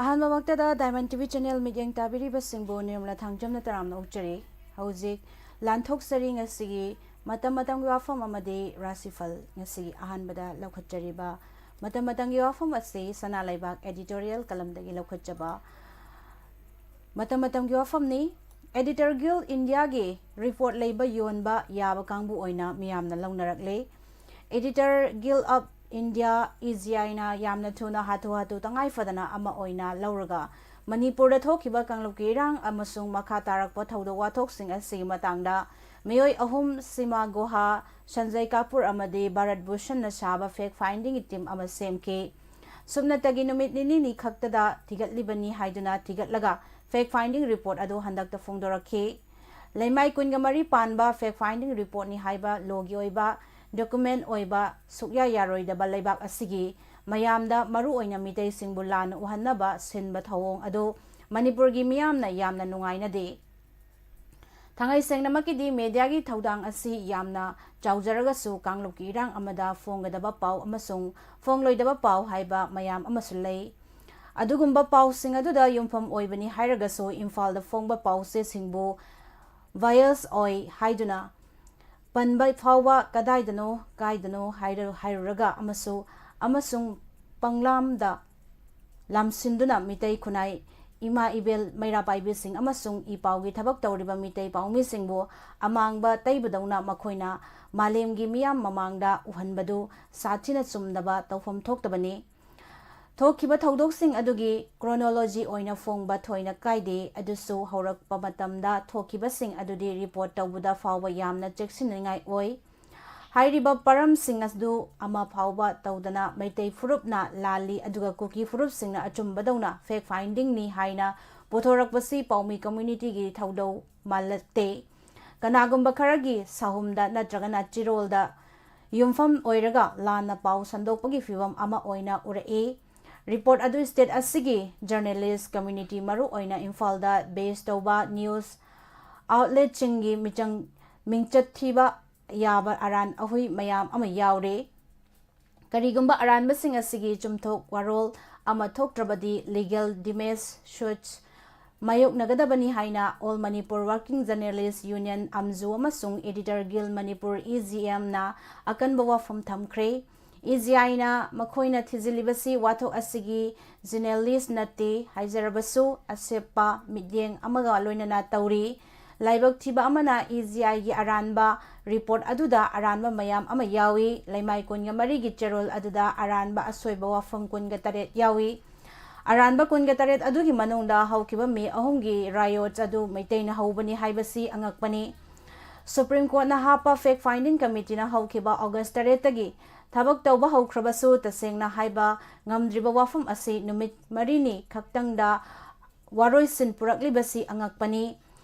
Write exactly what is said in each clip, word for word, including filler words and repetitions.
ꯑꯍꯥꯟꯕꯃꯛꯇꯗ Diamond T V channel ꯃꯤꯠꯌꯦꯡ ꯇꯥꯕꯤꯔꯤꯕꯁꯤꯡꯕꯨ ꯅꯤꯔꯃꯂꯥ ꯊꯥꯡꯖꯝꯅ ꯇꯔꯥꯝꯅ ꯑꯣꯛꯆꯔꯤ꯫ ꯍꯧꯖꯤꯛ ꯂꯥꯟꯊꯣꯛꯆꯔꯤ ꯉꯁꯤꯒꯤ ꯃꯇꯝ ꯃꯇꯝꯒꯤ ꯋꯥꯐꯝ ꯑꯃꯗꯤ ꯔꯥꯁꯤꯐꯜ ꯉꯁꯤꯒꯤ ꯑꯍꯥꯟꯕꯗ ꯂꯧꯈꯠꯆꯔꯤꯕ ꯃꯇꯝ ꯃꯇꯝꯒꯤ ꯋꯥꯐꯝ ꯑꯁꯤ ꯁꯅꯥ ꯂꯩꯕꯥꯛ editorial ꯀꯂꯝꯗꯒꯤ ꯂꯧꯈꯠꯆꯕ ꯃꯇꯝ ꯃꯇꯝꯒꯤ ꯋꯥꯐꯝꯅꯤ꯫ Editor Guild Indiaꯒꯤ report ꯂꯩꯕ ꯌꯣꯟꯕ ꯌꯥꯕ ꯀꯥꯡꯕꯨ ꯑꯣꯏꯅ ꯃꯤꯌꯥꯝꯅ ꯂꯧꯅꯔꯛꯂꯦ꯫ Editor Guild of India, E G I ꯅ ꯌꯥꯝꯅ ꯊꯨꯅ ꯍꯥꯊꯨ ꯍꯥꯊꯨ ꯇꯉꯥꯏ ꯐꯗꯅ ꯑꯃ ꯑꯣꯏꯅ ꯂꯧꯔꯒ ꯃꯅꯤꯄꯨꯔꯗ ꯊꯣꯛꯈꯤꯕ ꯀꯥꯡꯂꯨꯞꯀꯤ ꯏꯔꯥꯡ ꯑꯃꯁꯨꯡ ꯃꯈꯥ ꯇꯥꯔꯛꯄ ꯊꯧꯗꯣꯛ ꯋꯥꯊꯣꯛꯁꯤꯡ ꯑꯁꯤꯒꯤ ꯃꯇꯥꯡꯗ ꯃꯤꯑꯣꯏ ꯑꯍꯨꯝ, ꯁꯤꯃꯥ ꯒꯨꯍꯥ, ꯁꯟꯖꯌ ꯀꯥꯄꯨꯔ ꯑꯃꯗꯤ ꯚꯥꯔꯠ ꯚꯨꯁꯟꯅ ꯁꯥꯕ fact finding team ꯑꯃ ꯁꯦꯝꯈꯤ꯫ ꯁꯨꯞꯅꯇꯒꯤ ꯅꯨꯃꯤꯠ ꯅꯤꯅꯤꯅꯤ ꯈꯛꯇꯗ ꯊꯤꯒꯠꯂꯤꯕꯅꯤ ꯍꯥꯏꯗꯨꯅ ꯊꯤꯒꯠꯂꯒ fact finding report ꯑꯗꯨ ꯍꯟꯗꯛꯇ ꯐꯣꯡꯗꯣꯔꯛꯈꯤ꯫ ꯂꯩꯃꯥꯏ ꯀꯨꯟꯒ ꯃꯔꯤ ꯄꯥꯟꯕ fact finding reportꯅꯤ ꯍꯥꯏꯕ ꯂꯣꯒꯤ ꯑꯣꯏꯕ document ꯑꯣꯏꯕ ꯁꯨꯛꯌꯥ ꯌꯥꯔꯣꯏꯗꯕ ꯂꯩꯕꯥꯛ ꯑꯁꯤꯒꯤ ꯃꯌꯥꯝꯗ, ꯃꯔꯨꯑꯣꯏꯅ ꯃꯤꯇꯩꯁꯤꯡꯕꯨ ꯂꯥꯟꯅ ꯎꯍꯟꯅꯕ ꯁꯤꯟꯕ ꯊꯧꯑꯣꯡ ꯑꯗꯨ ꯃꯅꯤꯄꯨꯔꯒꯤ ꯃꯤꯌꯥꯝꯅ ꯌꯥꯝꯅ ꯅꯨꯡꯉꯥꯏꯅꯗꯦ꯫ ꯊꯥꯡꯉꯩ ꯁꯦꯡꯅꯃꯛꯀꯤꯗꯤ mediaꯒꯤ ꯊꯧꯗꯥꯡ ꯑꯁꯤ ꯌꯥꯝꯅ ꯆꯥꯎꯖꯔꯒꯁꯨ ꯀꯥꯡꯂꯨꯞꯀꯤ ꯏꯔꯥꯡ ꯑꯃꯗ ꯐꯣꯡꯒꯗꯕ ꯄꯥꯎ ꯑꯃꯁꯨꯡ ꯐꯣꯡꯂꯣꯏꯗꯕ ꯄꯥꯎ ꯍꯥꯏꯕ ꯃꯌꯥꯝ ꯑꯃꯁꯨ ꯂꯩ꯫ ꯑꯗꯨꯒꯨꯝꯕ ꯄꯥꯎꯁꯤꯡ ꯑꯗꯨꯗ ꯌꯨꯝꯐꯝ ꯑꯣꯏꯕꯅꯤ ꯍꯥꯏꯔꯒꯁꯨ ꯏꯝꯐꯥꯜꯗ ꯐꯣꯡꯕ ꯄꯥꯎꯆꯦꯁꯤꯡꯕꯨ bias ꯑꯣꯏ ꯍꯥꯏꯗꯨꯅ ꯄꯟꯕ ꯐꯥꯎꯕ ꯀꯗꯥꯏꯗꯅꯣ ꯀꯥꯏꯗꯅꯣ ꯍꯥꯏꯔ-, ꯍꯥꯏꯔꯨꯔꯒ ꯑꯃꯁꯨ-, ꯑꯃꯁꯨꯡ ꯄꯪꯂꯥꯝꯗ ꯂꯥꯝꯁꯤꯟꯗꯨꯅ ꯃꯤꯇꯩ ꯈꯨꯟꯅꯥꯏ, ꯏꯃꯥ ꯏꯕꯦꯜ, ꯃꯩꯔꯥ ꯄꯥꯏꯕꯤꯁꯤꯡ ꯑꯃꯁꯨꯡ ꯏ ꯄꯥꯎꯒꯤ ꯊꯕꯛ ꯇꯧꯔꯤꯕ ꯃꯤꯇꯩ ꯄꯥꯎꯃꯤꯁꯤꯡꯕꯨ ꯑꯃꯥꯡꯕ ꯇꯩꯕꯗꯧꯅ ꯃꯈꯣꯏꯅ ꯃꯥꯂꯦꯝꯒꯤ ꯃꯤꯌꯥꯝ ꯃꯃꯥꯡꯗ ꯎꯍꯟꯕꯗꯨ ꯁꯥꯊꯤꯅ ꯆꯨꯝꯗꯕ ꯇꯧꯐꯝ ꯊꯣꯛꯇꯕꯅꯤ꯫ ꯊꯣꯛꯈꯤꯕ ꯊꯧꯗꯣꯛꯁꯤꯡ ꯑꯗꯨꯒꯤ chronology ꯑꯣꯏꯅ ꯐꯣꯡꯕ ꯊꯣꯏꯅ ꯀꯥꯏꯗꯦ, ꯑꯗꯨꯁꯨ ꯍꯧꯔꯛꯄ ꯃꯇꯝꯗ ꯊꯣꯛꯈꯤꯕꯁꯤꯡ ꯑꯗꯨꯗꯤ report ꯇꯧꯕꯗ ꯐꯥꯎꯕ ꯌꯥꯝꯅ ꯆꯦꯛꯁꯤꯟꯅꯤꯡꯉꯥꯏ ꯑꯣꯏ꯫ ꯍꯥꯏꯔꯤꯕ ꯄꯔꯝꯁꯤꯡ ꯑꯗꯨ ꯑꯃ ꯐꯥꯎꯕ ꯇꯧꯗꯅ ꯃꯩꯇꯩ ꯐꯨꯔꯨꯞꯅ ꯂꯥꯜꯂꯤ, ꯑꯗꯨꯒ ꯀꯨꯀꯤ ꯐꯨꯔꯨꯞꯁꯤꯡꯅ ꯑꯆꯨꯝꯕꯗꯧꯅ fact findingꯅꯤ ꯍꯥꯏꯅ ꯄꯨꯊꯣꯔꯛꯄꯁꯤ ꯄꯥꯎꯃꯤ communityꯒꯤ ꯊꯧꯗꯧ ꯃꯥꯜꯂꯛꯇꯦ꯫ ꯀꯅꯥꯒꯨꯝꯕ ꯈꯔꯒꯤ ꯁꯥꯍꯨꯝꯗ ꯅꯠꯇ꯭ꯔꯒꯅ ꯆꯤꯔꯣꯜꯗ ꯌꯨꯝꯐꯝ ꯑꯣꯏꯔꯒ ꯂꯥꯟꯅ ꯄꯥꯎ ꯁꯟꯗꯣꯛꯄꯒꯤ ꯐꯤꯚꯝ ꯑꯃ ꯑꯣꯏꯅ ꯎꯔꯛꯏ꯫ Report ꯑꯗꯨ state ꯑꯁꯤꯒꯤ journalist community, ꯃꯔꯨꯑꯣꯏꯅ ꯏꯝꯐꯥꯜꯗ base ꯇꯧꯕ news outletꯁꯤꯡꯒꯤ ꯃꯤꯆꯪ, ꯃꯤꯡꯆꯠ ꯊꯤꯕ ꯌꯥꯕ ꯑꯔꯥꯟ ꯑꯍꯨꯏ ꯃꯌꯥꯝ ꯑꯃ ꯌꯥꯎꯔꯦ꯫ ꯀꯔꯤꯒꯨꯝꯕ ꯑꯔꯥꯟꯕꯁꯤꯡ ꯑꯁꯤꯒꯤ ꯆꯨꯝꯊꯣꯛ ꯋꯥꯔꯣꯜ ꯑꯃ ꯊꯣꯛꯇ꯭ꯔꯕꯗꯤ legal damage suits ꯃꯥꯌꯣꯛꯅꯒꯗꯕꯅꯤ ꯍꯥꯏꯅ All Manipur Working Journalist Union, ꯑꯝꯖꯨ, ꯑꯃꯁꯨꯡ Editor Guild Manipur, E G M, ꯅ ꯑꯀꯟꯕ ꯋꯥꯐꯝ ꯊꯝꯈ꯭ꯔꯦ꯫ E G I ꯅ ꯃꯈꯣꯏꯅ ꯊꯤꯖꯤꯜꯂꯤꯕꯁꯤ ꯋꯥꯊꯣꯛ ꯑꯁꯤꯒꯤ journalist ꯅꯠꯇꯦ ꯍꯥꯏꯖꯔꯕꯁꯨ, ꯑꯁꯦꯞꯄ ꯃꯤꯠꯌꯦꯡ ꯑꯃꯒ ꯂꯣꯏꯅꯅ ꯇꯧꯔꯤ꯫ ꯂꯥꯏꯕꯛ ꯊꯤꯕ ꯑꯃꯅ, E G I ꯒꯤ ꯑꯔꯥꯟꯕ report ꯑꯗꯨꯗ ꯑꯔꯥꯟꯕ ꯃꯌꯥꯝ ꯑꯃ ꯌꯥꯎꯏ꯫ ꯂꯩꯃꯥꯏ ꯀꯨꯟꯒ ꯃꯔꯤꯒꯤ ꯆꯦꯔꯣꯜ ꯑꯗꯨꯗ ꯑꯔꯥꯟꯕ ꯑꯁꯣꯏꯕ ꯋꯥꯐꯝ ꯀꯨꯟꯒ ꯇꯔꯦꯠ ꯌꯥꯎꯏ꯫ ꯑꯔꯥꯟꯕ ꯀꯨꯟꯒ ꯇꯔꯦꯠ ꯑꯗꯨꯒꯤ ꯃꯅꯨꯡꯗ ꯍꯧꯈꯤꯕ ꯃꯦ ꯑꯍꯨꯝꯒꯤ riots ꯑꯗꯨ ꯃꯩꯇꯩꯅ ꯍꯧꯕꯅꯤ ꯍꯥꯏꯕꯁꯤ ꯑꯉꯛꯄꯅꯤ꯫ Supreme Court ꯅ ꯍꯥꯞꯄ fact finding committee ꯅ ꯍꯧꯈꯤꯕ August ꯇꯔꯦꯠꯇꯒꯤ ꯊꯕꯛ ꯇꯧꯕ ꯍꯧꯈ꯭ꯔꯕꯁꯨ, ꯇꯁꯦꯡꯅ ꯍꯥꯏꯕ ꯉꯝꯗ꯭ꯔꯤꯕ ꯋꯥꯐꯝ ꯑꯁꯤ ꯅꯨꯃꯤꯠ ꯃꯔꯤꯅꯤ ꯈꯛꯇꯪꯗ ꯋꯥꯔꯣꯏꯁꯤꯟ ꯄꯨꯔꯛꯂꯤꯕꯁꯤ ꯑꯉꯛꯄꯅꯤ꯫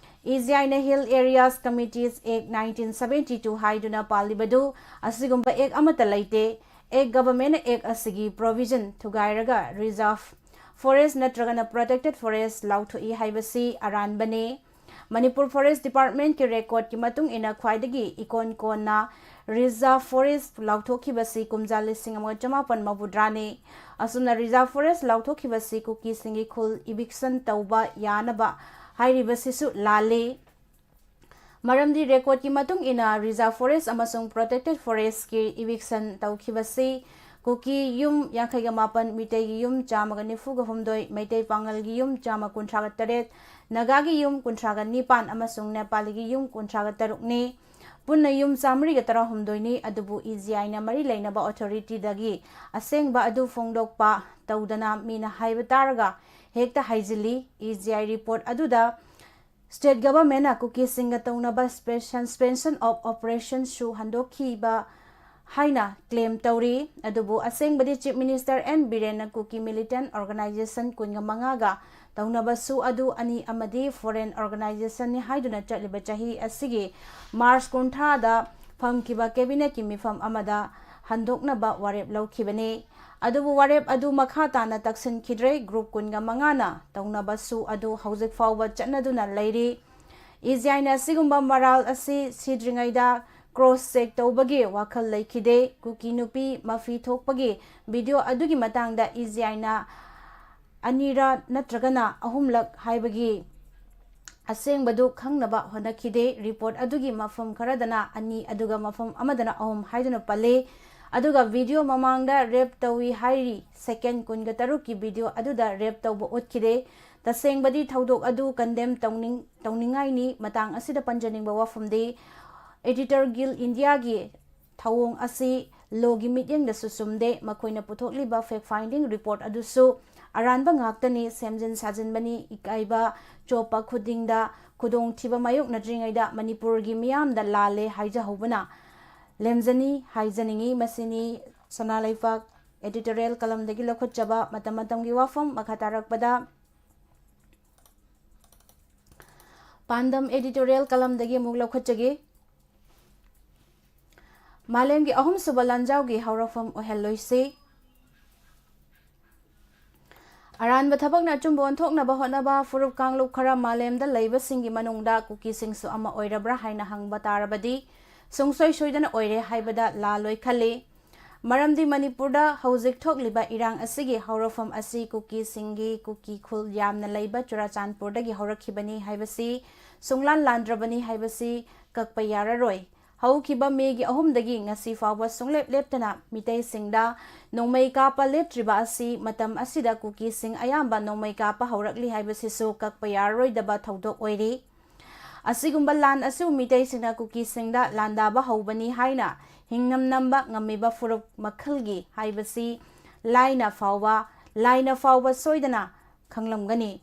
E G I ꯅ Hill Areas Committees Act nineteen seventy two ꯍꯥꯏꯗꯨꯅ ꯄꯥꯜꯂꯤꯕꯗꯨ, ꯑꯁꯤꯒꯨꯝꯕ act ꯑꯃꯠꯇ ꯂꯩꯇꯦ꯫ Act, government ꯅ act ꯑꯁꯤꯒꯤ provision ꯊꯨꯒꯥꯏꯔꯒ reserve forest ꯅꯠꯇ꯭ꯔꯒꯅ protected forest ꯂꯥꯎꯊꯣꯛꯏ ꯍꯥꯏꯕꯁꯤ ꯑꯔꯥꯟꯕꯅꯤ꯫ ꯃꯅꯤꯄꯨꯔ Forest Department ꯀꯤ record ꯀꯤ ꯃꯇꯨꯡ ꯏꯟꯅ, ꯈ꯭ꯋꯥꯏꯗꯒꯤ ꯏꯀꯣꯟ ꯀꯣꯟꯅ reserve forest ꯂꯥꯎꯊꯣꯛꯈꯤꯕꯁꯤ ꯀꯨꯝꯖꯥ ꯂꯤꯁꯤꯡ ꯑꯃꯒ ꯆꯃꯥꯄꯟ ꯃꯧꯗ꯭ꯔꯥꯅꯤ꯫ ꯑꯁꯨꯝꯅ reserve forest ꯂꯥꯎꯊꯣꯛꯈꯤꯕꯁꯤ ꯀꯨꯀꯤꯁꯤꯡꯒꯤ ꯈꯨꯜ eviction ꯇꯧꯕ ꯌꯥꯅꯕ ꯍꯥꯏꯔꯤꯕꯁꯤꯁꯨ ꯂꯥꯜꯂꯤ꯫ ꯃꯔꯝꯗꯤ record ꯀꯤ ꯃꯇꯨꯡ ꯏꯟꯅ reserve forest ꯑꯃꯁꯨꯡ protected forest ꯀꯤ eviction ꯇꯧꯈꯤꯕꯁꯤ ꯀꯨꯀꯤ ꯌꯨꯝ ꯌꯥꯡꯈꯩꯒ ꯃꯥꯄꯟ, ꯃꯤꯇꯩꯒꯤ ꯌꯨꯝ ꯆꯥꯝꯃꯒ ꯅꯤꯐꯨꯒ ꯍꯨꯝꯗꯣꯏ, ꯃꯩꯇꯩ ꯄꯥꯉꯜꯒꯤ ꯌꯨꯝ ꯆꯥꯝꯃ ꯀꯨꯟꯊ꯭ꯔꯥꯒ ꯇꯔꯦꯠ, ꯅꯥꯒꯥꯒꯤ ꯌꯨꯝ ꯀꯨꯟꯊ꯭ꯔꯥꯒ ꯅꯤꯄꯥꯟ ꯑꯃꯁꯨꯡ ꯅꯦꯄꯥꯂꯤꯒꯤ ꯌꯨꯝ ꯀꯨꯟꯊ꯭ꯔꯥꯒ ꯇꯔꯨꯛꯅꯤ꯫ ꯄꯨꯟꯅ ꯌꯨꯝ ꯆꯥꯃꯔꯤꯒ ꯇꯔꯥꯍꯨꯝꯗꯣꯏꯅꯤ꯫ ꯑꯗꯨꯕꯨ E G I ꯅ ꯃꯔꯤ ꯂꯩꯅꯕ authority ꯗꯒꯤ ꯑꯁꯦꯡꯕ ꯑꯗꯨ ꯐꯣꯡꯗꯣꯛꯄ ꯇꯧꯗꯅ, ꯃꯤꯅ ꯍꯥꯏꯕ ꯇꯥꯔꯒ ꯍꯦꯛꯇ ꯍꯥꯏꯖꯤꯜꯂꯤ꯫ E G I report ꯑꯗꯨꯗ state government ꯅ ꯀꯨꯀꯤꯁꯤꯡꯒ ꯇꯧꯅꯕ special suspension of operation ꯁꯨ ꯍꯟꯗꯣꯛꯈꯤꯕ ꯍꯥꯏꯅ claim ꯇꯧꯔꯤ꯫ ꯑꯗꯨꯕꯨ ꯑꯁꯦꯡꯕꯗꯤ Chief Minister N ꯕꯤꯔꯦꯟꯅ ꯀꯨꯀꯤ militant organization ꯀꯨꯟꯒ ꯃꯉꯥꯒ ꯇꯧꯅꯕꯁꯨ ꯑꯗꯨ ꯑꯅꯤ ꯑꯃꯗꯤ foreign organization ꯅꯤ ꯍꯥꯏꯗꯨꯅ ꯆꯠꯂꯤꯕ ꯆꯍꯤ ꯑꯁꯤꯒꯤ March ꯀꯨꯟꯊ꯭ꯔꯥꯗ ꯐꯝꯈꯤꯕ cabinet ꯀꯤ ꯃꯤꯐꯝ ꯑꯃꯗ ꯍꯟꯗꯣꯛꯅꯕ ꯋꯥꯔꯦꯞ ꯂꯧꯈꯤꯕꯅꯤ꯫ ꯑꯗꯨꯕꯨ ꯋꯥꯔꯦꯞ ꯑꯗꯨ ꯃꯈꯥ ꯇꯥꯅ ꯇꯛꯁꯤꯟꯈꯤꯗ꯭ꯔꯦ꯫ Group ꯀꯨꯟꯒ ꯃꯉꯥꯅ ꯇꯧꯅꯕꯁꯨ ꯑꯗꯨ ꯍꯧꯖꯤꯛ ꯐꯥꯎꯕ ꯆꯠꯅꯗꯨꯅ ꯂꯩꯔꯤ꯫ E G I ꯅ ꯑꯁꯤꯒꯨꯝꯕ ꯃꯔꯥꯜ ꯑꯁꯤ ꯁꯤꯗ꯭ꯔꯤꯉꯩꯗ ꯀ꯭ꯔꯣꯁ ꯆꯦꯛ ꯇꯧꯕꯒꯤ ꯋꯥꯈꯜ ꯂꯩꯈꯤꯗꯦ꯫ ꯀꯨꯀꯤ ꯅꯨꯄꯤ ꯃꯐꯤ ꯊꯣꯛꯄꯒꯤ ꯚꯤꯗꯤꯑꯣ ꯑꯗꯨꯒꯤ ꯃꯇꯥꯡꯗ ꯏ ꯖꯤ ꯑꯥꯏꯅ ꯑꯅꯤꯔꯛ ꯅꯠꯇ꯭ꯔꯒꯅ ꯑꯍꯨꯝꯂꯛ ꯍꯥꯏꯕꯒꯤ ꯑꯁꯦꯡꯕꯗꯨ ꯈꯪꯅꯕ ꯍꯣꯠꯅꯈꯤꯗꯦ꯫ ꯔꯤꯄꯣꯔꯠ ꯑꯗꯨꯒꯤ ꯃꯐꯝ ꯈꯔꯗꯅ ꯑꯅꯤ ꯑꯗꯨꯒ ꯃꯐꯝ ꯑꯃꯗꯅ ꯑꯍꯨꯝ ꯍꯥꯏꯗꯨꯅ ꯄꯜꯂꯤ꯫ ꯑꯗꯨꯒ ꯚꯤꯗꯤꯑꯣ ꯃꯃꯥꯡꯗ ꯔꯦꯞ ꯇꯧꯏ ꯍꯥꯏꯔꯤ ꯁꯦꯀꯦꯟ ꯀꯨꯟꯒ ꯇꯔꯨꯛꯀꯤ ꯚꯤꯗꯤꯑꯣ ꯑꯗꯨꯗ ꯔꯦꯞ ꯇꯧꯕ ꯎꯠꯈꯤꯗꯦ꯫ ꯇꯁꯦꯡꯕꯗꯤ ꯊꯧꯗꯣꯛ ꯑꯗꯨ ꯀꯟꯗꯦꯝ ꯇꯧꯅꯤꯡ-, ꯇꯧꯅꯤꯡꯉꯥꯏꯅꯤ꯫ ꯃꯇꯥꯡ ꯑꯁꯤꯗ ꯄꯟꯖꯅꯤꯡꯕ ꯋꯥꯐꯝꯗꯤ, ꯑꯦꯗꯤꯇꯔ ꯒꯤꯜ ꯏꯟꯗꯤꯌꯥꯒꯤ ꯊꯧꯑꯣꯡ ꯑꯁꯤ ꯂꯣꯒꯤ ꯃꯤꯠꯌꯦꯡꯗꯁꯨ ꯆꯨꯝꯗꯦ꯫ ꯃꯈꯣꯏꯅ ꯄꯨꯊꯣꯛꯂꯤꯕ ꯐꯦꯛ ꯐꯥꯏꯟꯗꯤꯡ ꯔꯤꯄꯣꯔꯠ ꯑꯗꯨꯁꯨ ꯑꯔꯥꯟꯕ ꯉꯥꯛꯇꯅꯤ, ꯁꯦꯝꯖꯤꯟ ꯁꯥꯖꯤꯟꯕꯅꯤ, ꯏꯀꯥꯏꯕ ꯆꯣꯞꯄ ꯈꯨꯗꯤꯡꯗ ꯈꯨꯗꯣꯡꯊꯤꯕ ꯃꯥꯌꯣꯛꯅꯗ꯭ꯔꯤꯉꯩꯗ ꯃꯅꯤꯄꯨꯔꯒꯤ ꯃꯤꯌꯥꯝꯗ ꯂꯥꯜꯂꯦ ꯍꯥꯏꯖꯍꯧꯕꯅ ꯂꯦꯝꯖꯅꯤ ꯍꯥꯏꯖꯅꯤꯡꯏ꯫ ꯃꯁꯤꯅꯤ ꯁꯅꯥ ꯂꯩꯄꯥꯛ ꯑꯦꯗꯤꯇꯣꯔꯤꯌꯦꯜ ꯀꯂꯝꯗꯒꯤ ꯂꯧꯈꯠꯆꯕ ꯃꯇꯝ ꯃꯇꯝꯒꯤ ꯋꯥꯐꯝ꯫ ꯃꯈꯥ ꯇꯥꯔꯛꯄꯗ ꯄꯥꯟꯗꯝ ꯑꯦꯗꯤꯇꯣꯔꯤꯌꯦꯜ ꯀꯂꯝꯗꯒꯤ ꯑꯃꯨꯛ ꯂꯧꯈꯠꯆꯒꯦ꯫ ꯃꯥꯂꯦꯝꯒꯤ ꯑꯍꯨꯝꯁꯨꯕ ꯂꯥꯟꯖꯥꯎꯒꯤ ꯍꯧꯔꯛꯐꯝ ꯑꯣꯏꯍꯜꯂꯣꯏꯁꯤ꯫ ꯑꯔꯥꯟꯕ ꯊꯕꯛꯅ ꯑꯆꯨꯝꯕ ꯑꯣꯟꯊꯣꯛꯅꯕ ꯍꯣꯠꯅꯕ ꯐꯨꯔꯨꯞ ꯀꯥꯡꯂꯨꯞ ꯈꯔ ꯃꯥꯂꯦꯝꯗ ꯂꯩꯕꯁꯤꯡꯒꯤ ꯃꯅꯨꯡꯗ ꯀꯨꯀꯤꯁꯤꯡꯁꯨ ꯑꯃ ꯑꯣꯏꯔꯕ꯭ꯔꯥ ꯍꯥꯏꯅ ꯍꯪꯕ ꯇꯥꯔꯕꯗꯤ, ꯁꯨꯡꯁꯣꯏ ꯁꯣꯏꯗꯅ ꯑꯣꯏꯔꯦ ꯍꯥꯏꯕꯗ ꯂꯥꯜꯂꯣꯏ ꯈꯜꯂꯤ꯫ ꯃꯔꯝꯗꯤ ꯃꯅꯤꯄꯨꯔꯗ ꯍꯧꯖꯤꯛ ꯊꯣꯛꯂꯤꯕ ꯏꯔꯥꯡ ꯑꯁꯤꯒꯤ ꯍꯧꯔꯛꯐꯝ ꯑꯁꯤ ꯀꯨꯀꯤꯁꯤꯡꯒꯤ, ꯀꯨꯀꯤ ꯈꯨꯜ ꯌꯥꯝꯅ ꯂꯩꯕ ꯆꯨꯔꯥꯆꯥꯟꯄꯨꯔꯗꯒꯤ ꯍꯧꯔꯛꯈꯤꯕꯅꯤ ꯍꯥꯏꯕꯁꯤ ꯁꯨꯡꯂꯥꯟ ꯂꯥꯟꯗ꯭ꯔꯕꯅꯤ ꯍꯥꯏꯕꯁꯤ ꯀꯛꯄ ꯌꯥꯔꯔꯣꯏ꯫ ꯍꯧꯈꯤꯕ ꯃꯦꯒꯤ ꯑꯍꯨꯝꯗꯒꯤ ꯉꯁꯤ ꯐꯥꯎꯕ ꯁꯨꯡꯂꯦꯞ ꯂꯦꯞꯇꯅ ꯃꯤꯇꯩꯁꯤꯡꯗ ꯅꯣꯡꯃꯩ ꯀꯥꯞꯄ ꯂꯦꯞꯇ꯭ꯔꯤꯕ ꯑꯁꯤ ꯃꯇꯝ ꯑꯁꯤꯗ ꯀꯨꯀꯤꯁꯤꯡ ꯑꯌꯥꯝꯕ ꯅꯣꯡꯃꯩ ꯀꯥꯞꯄ ꯍꯧꯔꯛꯂꯤ ꯍꯥꯏꯕꯁꯤꯁꯨ ꯀꯛꯄ ꯌꯥꯔꯔꯣꯏꯗꯕ ꯊꯧꯗꯣꯛ ꯑꯣꯏꯔꯤ꯫ ꯑꯁꯤꯒꯨꯝꯕ ꯂꯥꯟ ꯑꯁꯤꯕꯨ ꯃꯤꯇꯩꯁꯤꯡꯅ ꯀꯨꯀꯤꯁꯤꯡꯗ ꯂꯥꯟꯗꯥꯕ ꯍꯧꯕꯅꯤ ꯍꯥꯏꯅ ꯍꯤꯡꯅꯝ ꯅꯝꯕ ꯉꯝꯃꯤꯕ ꯐꯨꯔꯨꯞ ꯃꯈꯜꯒꯤ ꯍꯥꯏꯕꯁꯤ ꯂꯥꯏꯅ ꯐꯥꯎꯕ, ꯂꯥꯏꯅ ꯐꯥꯎꯕ ꯁꯣꯏꯗꯅ ꯈꯪꯂꯝꯒꯅꯤ꯫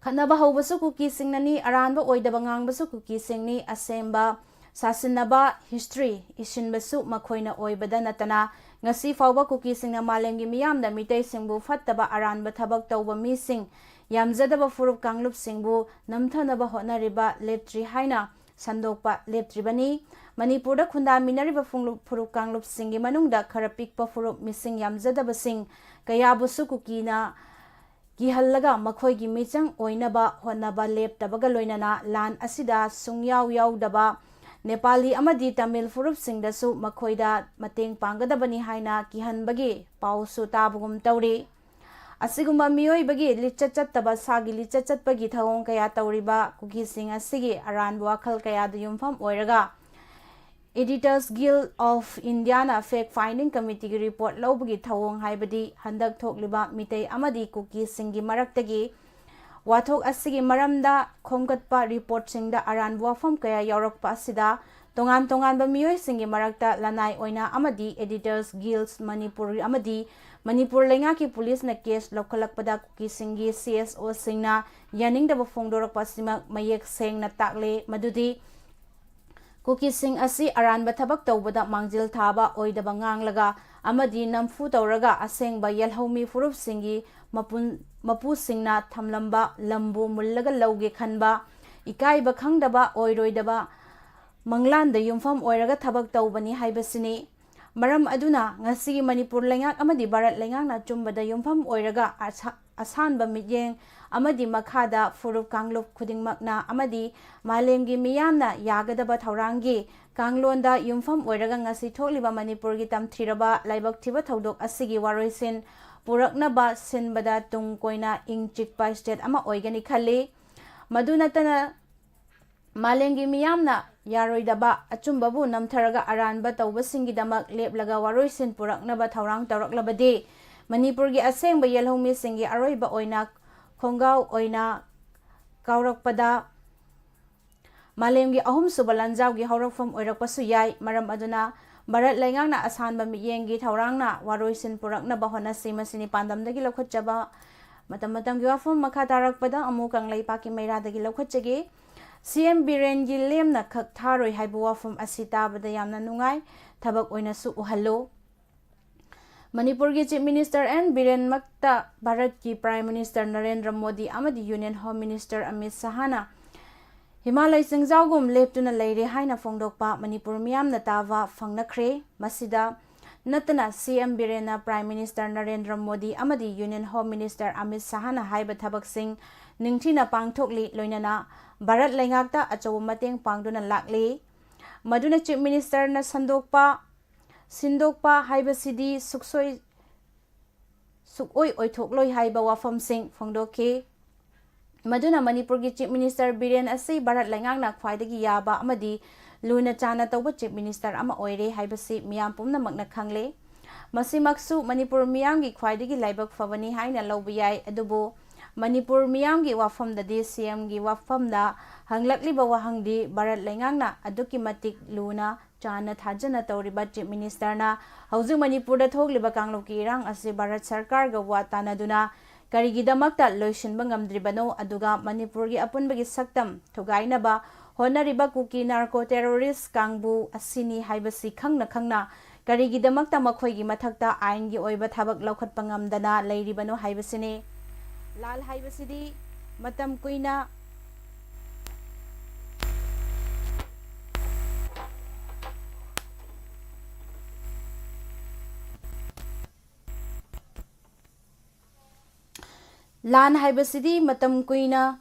ꯈꯠꯅꯕ ꯍꯧꯕꯁꯨ ꯀꯨꯀꯤꯁꯤꯡꯅꯅꯤ, ꯑꯔꯥꯟꯕ ꯑꯣꯏꯗꯕ ꯉꯥꯡꯕꯁꯨ ꯀꯨꯀꯤꯁꯤꯡꯅꯤ, ꯑꯁꯦꯝꯕ ꯁꯥꯁꯤꯟꯅꯕ, ꯍꯤꯁꯇ꯭ꯔꯤ ꯏꯁꯤꯟꯕꯁꯨ ꯃꯈꯣꯏꯅ ꯑꯣꯏꯕꯗ ꯅꯠꯇꯅ, ꯉꯁꯤ ꯐꯥꯎꯕ ꯀꯨꯀꯤꯁꯤꯡꯅ ꯃꯥꯂꯦꯝꯒꯤ ꯃꯤꯌꯥꯝꯗ ꯃꯤꯇꯩꯁꯤꯡꯕꯨ ꯐꯠꯇꯕ ꯑꯔꯥꯟꯕ ꯊꯕꯛ ꯇꯧꯕ ꯃꯤꯁꯤꯡ, ꯌꯥꯝꯖꯗꯕ ꯐꯨꯔꯨꯞ ꯀꯥꯡꯂꯨꯞꯁꯤꯡꯕꯨ ꯅꯝꯊꯅꯕ ꯍꯣꯠꯅꯔꯤꯕ ꯂꯦꯞꯇ꯭ꯔꯤ ꯍꯥꯏꯅ ꯁꯟꯗꯣꯛꯄ ꯂꯦꯞꯇ꯭ꯔꯤꯕꯅꯤ꯫ ꯃꯅꯤꯄꯨꯔꯗ ꯈꯨꯟꯗꯥꯃꯤꯟꯅꯔꯤꯕ ꯐꯨꯡꯂꯨꯞ-, ꯐꯨꯔꯨꯞ ꯀꯥꯡꯂꯨꯞꯁꯤꯡꯒꯤ ꯃꯅꯨꯡꯗ ꯈꯔ ꯄꯤꯛꯄ ꯐꯨꯔꯨꯞ ꯃꯤꯁꯤꯡ ꯌꯥꯝꯖꯗꯕꯁꯤꯡ ꯀꯌꯥꯕꯨꯁꯨ ꯀꯨꯀꯤꯅ ꯀꯤꯍꯜꯂꯒ ꯃꯈꯣꯏꯒꯤ ꯃꯤꯆꯪ ꯑꯣꯏꯅꯕ ꯍꯣꯠꯅꯕ ꯂꯦꯞꯇꯕꯒ ꯂꯣꯏꯅꯅ ꯂꯥꯟ ꯑꯁꯤꯗ ꯁꯨꯡꯌꯥꯎ ꯌꯥꯎꯗꯕ ꯅꯦꯄꯥꯂꯤ ꯑꯃꯗꯤ ꯇꯥꯃꯤꯜ ꯐꯨꯔꯨꯞꯁꯤꯡꯗꯁꯨ ꯃꯈꯣꯏꯗ ꯃꯇꯦꯡ ꯄꯥꯡꯒꯗꯕꯅꯤ ꯍꯥꯏꯅ ꯀꯤꯍꯟꯕꯒꯤ ꯄꯥꯎꯁꯨ ꯇꯥꯕꯒꯨꯝ ꯇꯧꯔꯤ꯫ ꯑꯁꯤꯒꯨꯝꯕ ꯃꯤꯑꯣꯏꯕꯒꯤ ꯂꯤꯆꯠ ꯆꯠꯇꯕ, ꯁꯥꯒꯤ ꯂꯤꯆꯠ ꯆꯠꯄꯒꯤ ꯊꯧꯑꯣꯡ ꯀꯌꯥ ꯇꯧꯔꯤꯕ ꯀꯨꯀꯤꯁꯤꯡ ꯑꯁꯤꯒꯤ ꯑꯔꯥꯟꯕ ꯋꯥꯈꯜ ꯀꯌꯥꯗ ꯌꯨꯝꯐꯝ ꯑꯣꯏꯔꯒ Editors Guild of Indiaꯅ fact finding committeeꯒꯤ report ꯂꯧꯕꯒꯤ ꯊꯧꯑꯣꯡ, ꯍꯥꯏꯕꯗꯤ ꯍꯟꯗꯛ ꯊꯣꯛꯂꯤꯕ ꯃꯤꯇꯩ ꯑꯃꯗꯤ ꯀꯨꯀꯤꯁꯤꯡꯒꯤ ꯃꯔꯛꯇꯒꯤ ꯋꯥꯊꯣꯛ ꯑꯁꯤꯒꯤ ꯃꯔꯝꯗ ꯈꯣꯝꯒꯠꯄ reportꯁꯤꯡꯗ ꯑꯔꯥꯟꯕ ꯋꯥꯐꯝ ꯀꯌꯥ ꯌꯥꯎꯔꯛꯄ ꯑꯁꯤꯗ ꯇꯣꯉꯥꯟ ꯇꯣꯉꯥꯟꯕ ꯃꯤꯑꯣꯏꯁꯤꯡꯒꯤ ꯃꯔꯛꯇ ꯂꯅꯥꯏ ꯑꯣꯏꯅ ꯑꯃꯗꯤ Editors Guilds ꯃꯅꯤꯄꯨꯔ ꯑꯃꯗꯤ ꯃꯅꯤꯄꯨꯔ ꯂꯩꯉꯥꯛꯀꯤ ꯄꯨꯂꯤꯁꯅ case ꯂꯧꯈꯠꯂꯛꯄꯗ ꯀꯨꯀꯤꯁꯤꯡꯒꯤ CSOꯁꯤꯡꯅ ꯌꯥꯅꯤꯡꯗꯕ ꯐꯣꯡꯗꯣꯔꯛꯄ ꯑꯁꯤꯃꯛ ꯃꯌꯦꯛ ꯁꯦꯡꯅ ꯇꯥꯛꯂꯦ ꯃꯗꯨꯗꯤ ꯀꯨꯀꯤꯁꯤꯡ ꯑꯁꯤ ꯑꯔꯥꯟꯕ ꯊꯕꯛ ꯇꯧꯕꯗ ꯃꯥꯡꯖꯤꯜ ꯊꯥꯕ ꯑꯣꯏꯗꯕ ꯉꯥꯡꯂꯒ ꯑꯃꯗꯤ ꯅꯝꯐꯨ ꯇꯧꯔꯒ ꯑꯁꯦꯡꯕ ꯌꯦꯜꯍꯧꯃꯤ ꯐꯨꯔꯨꯞꯁꯤꯡꯒꯤ ꯃꯄꯨꯟ-, ꯃꯄꯨꯁꯤꯡꯅ ꯊꯝꯂꯝꯕ ꯂꯝꯕꯨ ꯃꯨꯜꯂꯒ ꯂꯧꯒꯦ ꯈꯟꯕ, ꯏꯀꯥꯏꯕ ꯈꯪꯗꯕ, ꯑꯣꯏꯔꯣꯏꯗꯕ ꯃꯪꯂꯥꯟꯗ ꯌꯨꯝꯐꯝ ꯑꯣꯏꯔꯒ ꯊꯕꯛ ꯇꯧꯕꯅꯤ ꯍꯥꯏꯕꯁꯤꯅꯤ꯫ ꯃꯔꯝ ꯑꯗꯨꯅ ꯉꯁꯤꯒꯤ ꯃꯅꯤꯄꯨꯔ ꯂꯩꯉꯥꯛ ꯑꯃꯗꯤ ꯚꯥꯔꯠ ꯂꯩꯉꯥꯛꯅ ꯑꯆꯨꯝꯕꯗ ꯌꯨꯝꯐꯝ ꯑꯣꯏꯔꯒ ꯑꯁꯥ-, ꯑꯁꯥꯟꯕ ꯃꯤꯠꯌꯦꯡ ꯑꯃꯗꯤ ꯃꯈꯥꯗ ꯐꯨꯔꯨꯞ ꯀꯥꯡꯂꯨꯞ ꯈꯨꯗꯤꯡꯃꯛꯅ ꯑꯃꯗꯤ ꯃꯥꯂꯦꯝꯒꯤ ꯃꯤꯌꯥꯝꯅ ꯌꯥꯒꯗꯕ ꯊꯧꯔꯥꯡꯒꯤ ꯀꯥꯡꯂꯣꯟꯗ ꯌꯨꯝꯐꯝ ꯑꯣꯏꯔꯒ ꯉꯁꯤ ꯊꯣꯛꯂꯤꯕ ꯃꯅꯤꯄꯨꯔꯒꯤ ꯇꯝꯊꯤꯔꯕ ꯂꯥꯏꯕꯛ ꯊꯤꯕ ꯊꯧꯗꯣꯛ ꯑꯁꯤꯒꯤ ꯋꯥꯔꯣꯏꯁꯤꯟ ꯄꯨꯔꯛꯅꯕ ꯁꯤꯟꯕꯗ ꯇꯨꯡ ꯀꯣꯏꯅ ꯏꯪ ꯆꯤꯛꯄ state ꯑꯃ ꯑꯣꯏꯒꯅꯤ ꯈꯜꯂꯤ꯫ ꯃꯗꯨ ꯅꯠꯇꯅ ꯃꯥꯂꯦꯝꯒꯤ ꯃꯤꯌꯥꯝꯅ ꯌꯥꯔꯣꯏꯗꯕ ꯑꯆꯨꯝꯕꯕꯨ ꯅꯝꯊꯔꯒ ꯑꯔꯥꯟꯕ ꯇꯧꯕꯁꯤꯡꯒꯤꯗꯃꯛ ꯂꯦꯞꯂꯒ ꯋꯥꯔꯣꯏꯁꯤꯟ ꯄꯨꯔꯛꯅꯕ ꯊꯧꯔꯥꯡ ꯇꯧꯔꯛꯂꯕꯗꯤ ꯃꯅꯤꯄꯨꯔꯒꯤ ꯑꯁꯦꯡꯕ ꯌꯦꯜꯍꯧꯃꯤꯁꯤꯡꯒꯤ ꯑꯔꯣꯏꯕ ꯑꯣꯏꯅ ꯈꯣꯡꯒꯥꯎ ꯑꯣꯏꯅ ꯀꯥꯎꯔꯛꯄꯗ ꯃꯥꯂꯦꯝꯒꯤ ꯑꯍꯨꯝꯁꯨꯕ ꯂꯥꯟꯖꯥꯎꯒꯤ ꯍꯧꯔꯛꯐꯝ ꯑꯣꯏꯔꯛꯄꯁꯨ ꯌꯥꯏ꯫ ꯃꯔꯝ ꯑꯗꯨꯅ ꯚꯥꯔꯠ ꯂꯩꯉꯥꯛꯅ ꯑꯁꯥꯟꯕ ꯃꯤꯠꯌꯦꯡꯒꯤ ꯊꯧꯔꯥꯡꯅ ꯋꯥꯔꯣꯏꯁꯤꯟ ꯄꯨꯔꯛꯅꯕ ꯍꯣꯠꯅꯁꯤ꯫ ꯃꯁꯤꯅꯤ ꯄꯥꯟꯗꯝꯗꯒꯤ ꯂꯧꯈꯠꯆꯕ꯫ ꯃꯇꯝ ꯃꯇꯝꯒꯤ ꯋꯥꯐꯝ ꯃꯈꯥ ꯇꯥꯔꯛꯄꯗ ꯑꯃꯨꯛ ꯀꯪꯂꯩꯄꯥꯛꯀꯤ ꯃꯩꯔꯥꯗꯒꯤ ꯂꯧꯈꯠꯆꯒꯦ꯫ ꯁꯤ ꯑꯦꯝ ꯕꯤꯔꯦꯟꯒꯤ ꯂꯦꯝꯅ ꯈꯛ ꯊꯥꯔꯣꯏ ꯍꯥꯏꯕ ꯋꯥꯐꯝ ꯑꯁꯤ ꯇꯥꯕꯗ ꯌꯥꯝꯅ ꯅꯨꯡꯉꯥꯏ꯫ ꯊꯕꯛ ꯑꯣꯏꯅꯁꯨ ꯎꯍꯜꯂꯨ꯫ ꯃꯅꯤꯄꯨꯔꯒꯤ Chief Minister ꯑꯦꯟ ꯕꯤꯔꯦꯟꯃꯛꯇ ꯚꯥꯔꯠꯀꯤ Prime Minister ꯅꯔꯦꯟꯗ꯭ꯔ ꯃꯣꯗꯤ ꯑꯃꯗꯤ Union Home Minister Amit ꯁꯍꯥꯅ Himalaya ꯆꯤꯡꯖꯥꯎꯒꯨꯝ ꯂꯦꯞꯇꯨꯅ ꯂꯩꯔꯦ ꯍꯥꯏꯅ ꯐꯣꯡꯗꯣꯛꯄ ꯃꯅꯤꯄꯨꯔ ꯃꯤꯌꯥꯝꯅ ꯇꯥꯕ ꯐꯪꯅꯈ꯭ꯔꯦ꯫ ꯃꯁꯤꯗ ꯅꯠꯇꯅ ꯁꯤ ꯑꯦꯝ ꯕꯤꯔꯦꯟꯅ Prime Minister ꯅꯔꯦꯟꯗ꯭ꯔ ꯃꯣꯗꯤ ꯑꯃꯗꯤ Union Home Minister ꯑꯃꯤꯠ ꯁꯍꯥꯅ ꯍꯥꯏꯕ ꯊꯕꯛꯁꯤꯡ ꯅꯤꯡꯊꯤꯅ ꯄꯥꯡꯊꯣꯛꯂꯤ, ꯂꯣꯏꯅꯅ ꯚꯥꯔꯠ ꯂꯩꯉꯥꯛꯇ ꯑꯆꯧꯕ ꯃꯇꯦꯡ ꯄꯥꯡꯗꯨꯅ ꯂꯥꯛꯂꯤ꯫ ꯃꯗꯨꯅ Chief Ministerꯅ ꯁꯟꯗꯣꯛꯄ, ꯁꯤꯟꯗꯣꯛꯄ ꯍꯥꯏꯕꯁꯤꯗꯤ ꯁꯨꯛꯁꯣꯏ, ꯁꯨꯛꯑꯣꯏ ꯑꯣꯏꯊꯣꯛꯂꯣꯏ ꯍꯥꯏꯕ ꯋꯥꯐꯝꯁꯤꯡ ꯐꯣꯡꯗꯣꯛꯈꯤ꯫ ꯃꯗꯨꯅ ꯃꯅꯤꯄꯨꯔꯒꯤ Chief Minister ꯕꯤꯔꯦꯟ ꯑꯁꯤ ꯚꯥꯔꯠ ꯂꯩꯉꯥꯛꯅ ꯈ꯭ꯋꯥꯏꯗꯒꯤ ꯌꯥꯕ ꯑꯃꯗꯤ ꯂꯨꯅ ꯆꯥꯟꯅ ꯇꯧꯕ Chief Minister ꯑꯃ ꯑꯣꯏꯔꯦ ꯍꯥꯏꯕꯁꯤ ꯃꯤꯌꯥꯝ ꯄꯨꯝꯅꯃꯛꯅ ꯈꯪꯂꯦ꯫ ꯃꯁꯤꯃꯛꯁꯨ ꯃꯅꯤꯄꯨꯔ ꯃꯤꯌꯥꯝꯒꯤ ꯈ꯭ꯋꯥꯏꯗꯒꯤ ꯂꯥꯏꯕꯛ ꯐꯕꯅꯤ ꯍꯥꯏꯅ ꯂꯧꯕ ꯌꯥꯏ꯫ ꯑꯗꯨꯕꯨ ꯃꯅꯤꯄꯨꯔ ꯃꯤꯌꯥꯝꯒꯤ ꯋꯥꯐꯝꯗꯗꯤ CMꯒꯤ ꯋꯥꯐꯝꯗ ꯍꯪꯂꯛꯂꯤꯕ ꯋꯥꯍꯪꯗꯤ ꯚꯥꯔꯠ ꯂꯩꯉꯥꯛꯅ ꯑꯗꯨꯛꯀꯤ ꯃꯇꯤꯛ ꯂꯨꯅ ꯆꯥꯟꯅ ꯊꯥꯖꯅ ꯇꯧꯔꯤꯕ Chief Ministerꯅ ꯍꯧꯖꯤꯛ ꯃꯅꯤꯄꯨꯔꯗ ꯊꯣꯛꯂꯤꯕ ꯀꯥꯡꯂꯨꯞꯀꯤ ꯏꯔꯥꯡ ꯑꯁꯤ ꯚꯥꯔꯠ ꯁꯔꯀꯥꯔꯒ ꯋꯥ ꯇꯥꯅꯗꯨꯅ ꯀꯔꯤꯒꯤꯗꯃꯛꯇ ꯂꯣꯏꯁꯤꯟꯕ ꯉꯝꯗ꯭ꯔꯤꯕꯅꯣ? ꯑꯗꯨꯒ ꯃꯅꯤꯄꯨꯔꯒꯤ ꯑꯄꯨꯟꯕꯒꯤ ꯁꯛꯇꯝ ꯊꯨꯒꯥꯏꯅꯕ ꯍꯣꯠꯅꯔꯤꯕ ꯀꯨꯀꯤ narco terrorist ꯀꯥꯡꯕꯨ ꯑꯁꯤꯅꯤ ꯍꯥꯏꯕꯁꯤ ꯈꯪꯅ ꯈꯪꯅ ꯀꯔꯤꯒꯤꯗꯃꯛꯇ ꯃꯈꯣꯏꯒꯤ ꯃꯊꯛꯇ ꯑꯥꯏꯟꯒꯤ ꯑꯣꯏꯕ ꯊꯕꯛ ꯂꯧꯈꯠꯄ ꯉꯝꯗꯅ ꯂꯩꯔꯤꯕꯅꯣ ꯍꯥꯏꯕꯁꯤꯅꯤ꯫ ꯂꯥꯟ ꯍꯥꯏꯕꯁꯤꯗꯤ ꯃꯇꯝ ꯀꯨꯏꯅ ꯂꯥꯟ ꯍꯥꯏꯕꯁꯤꯗꯤ ꯃꯇꯝ ꯀꯨꯏꯅ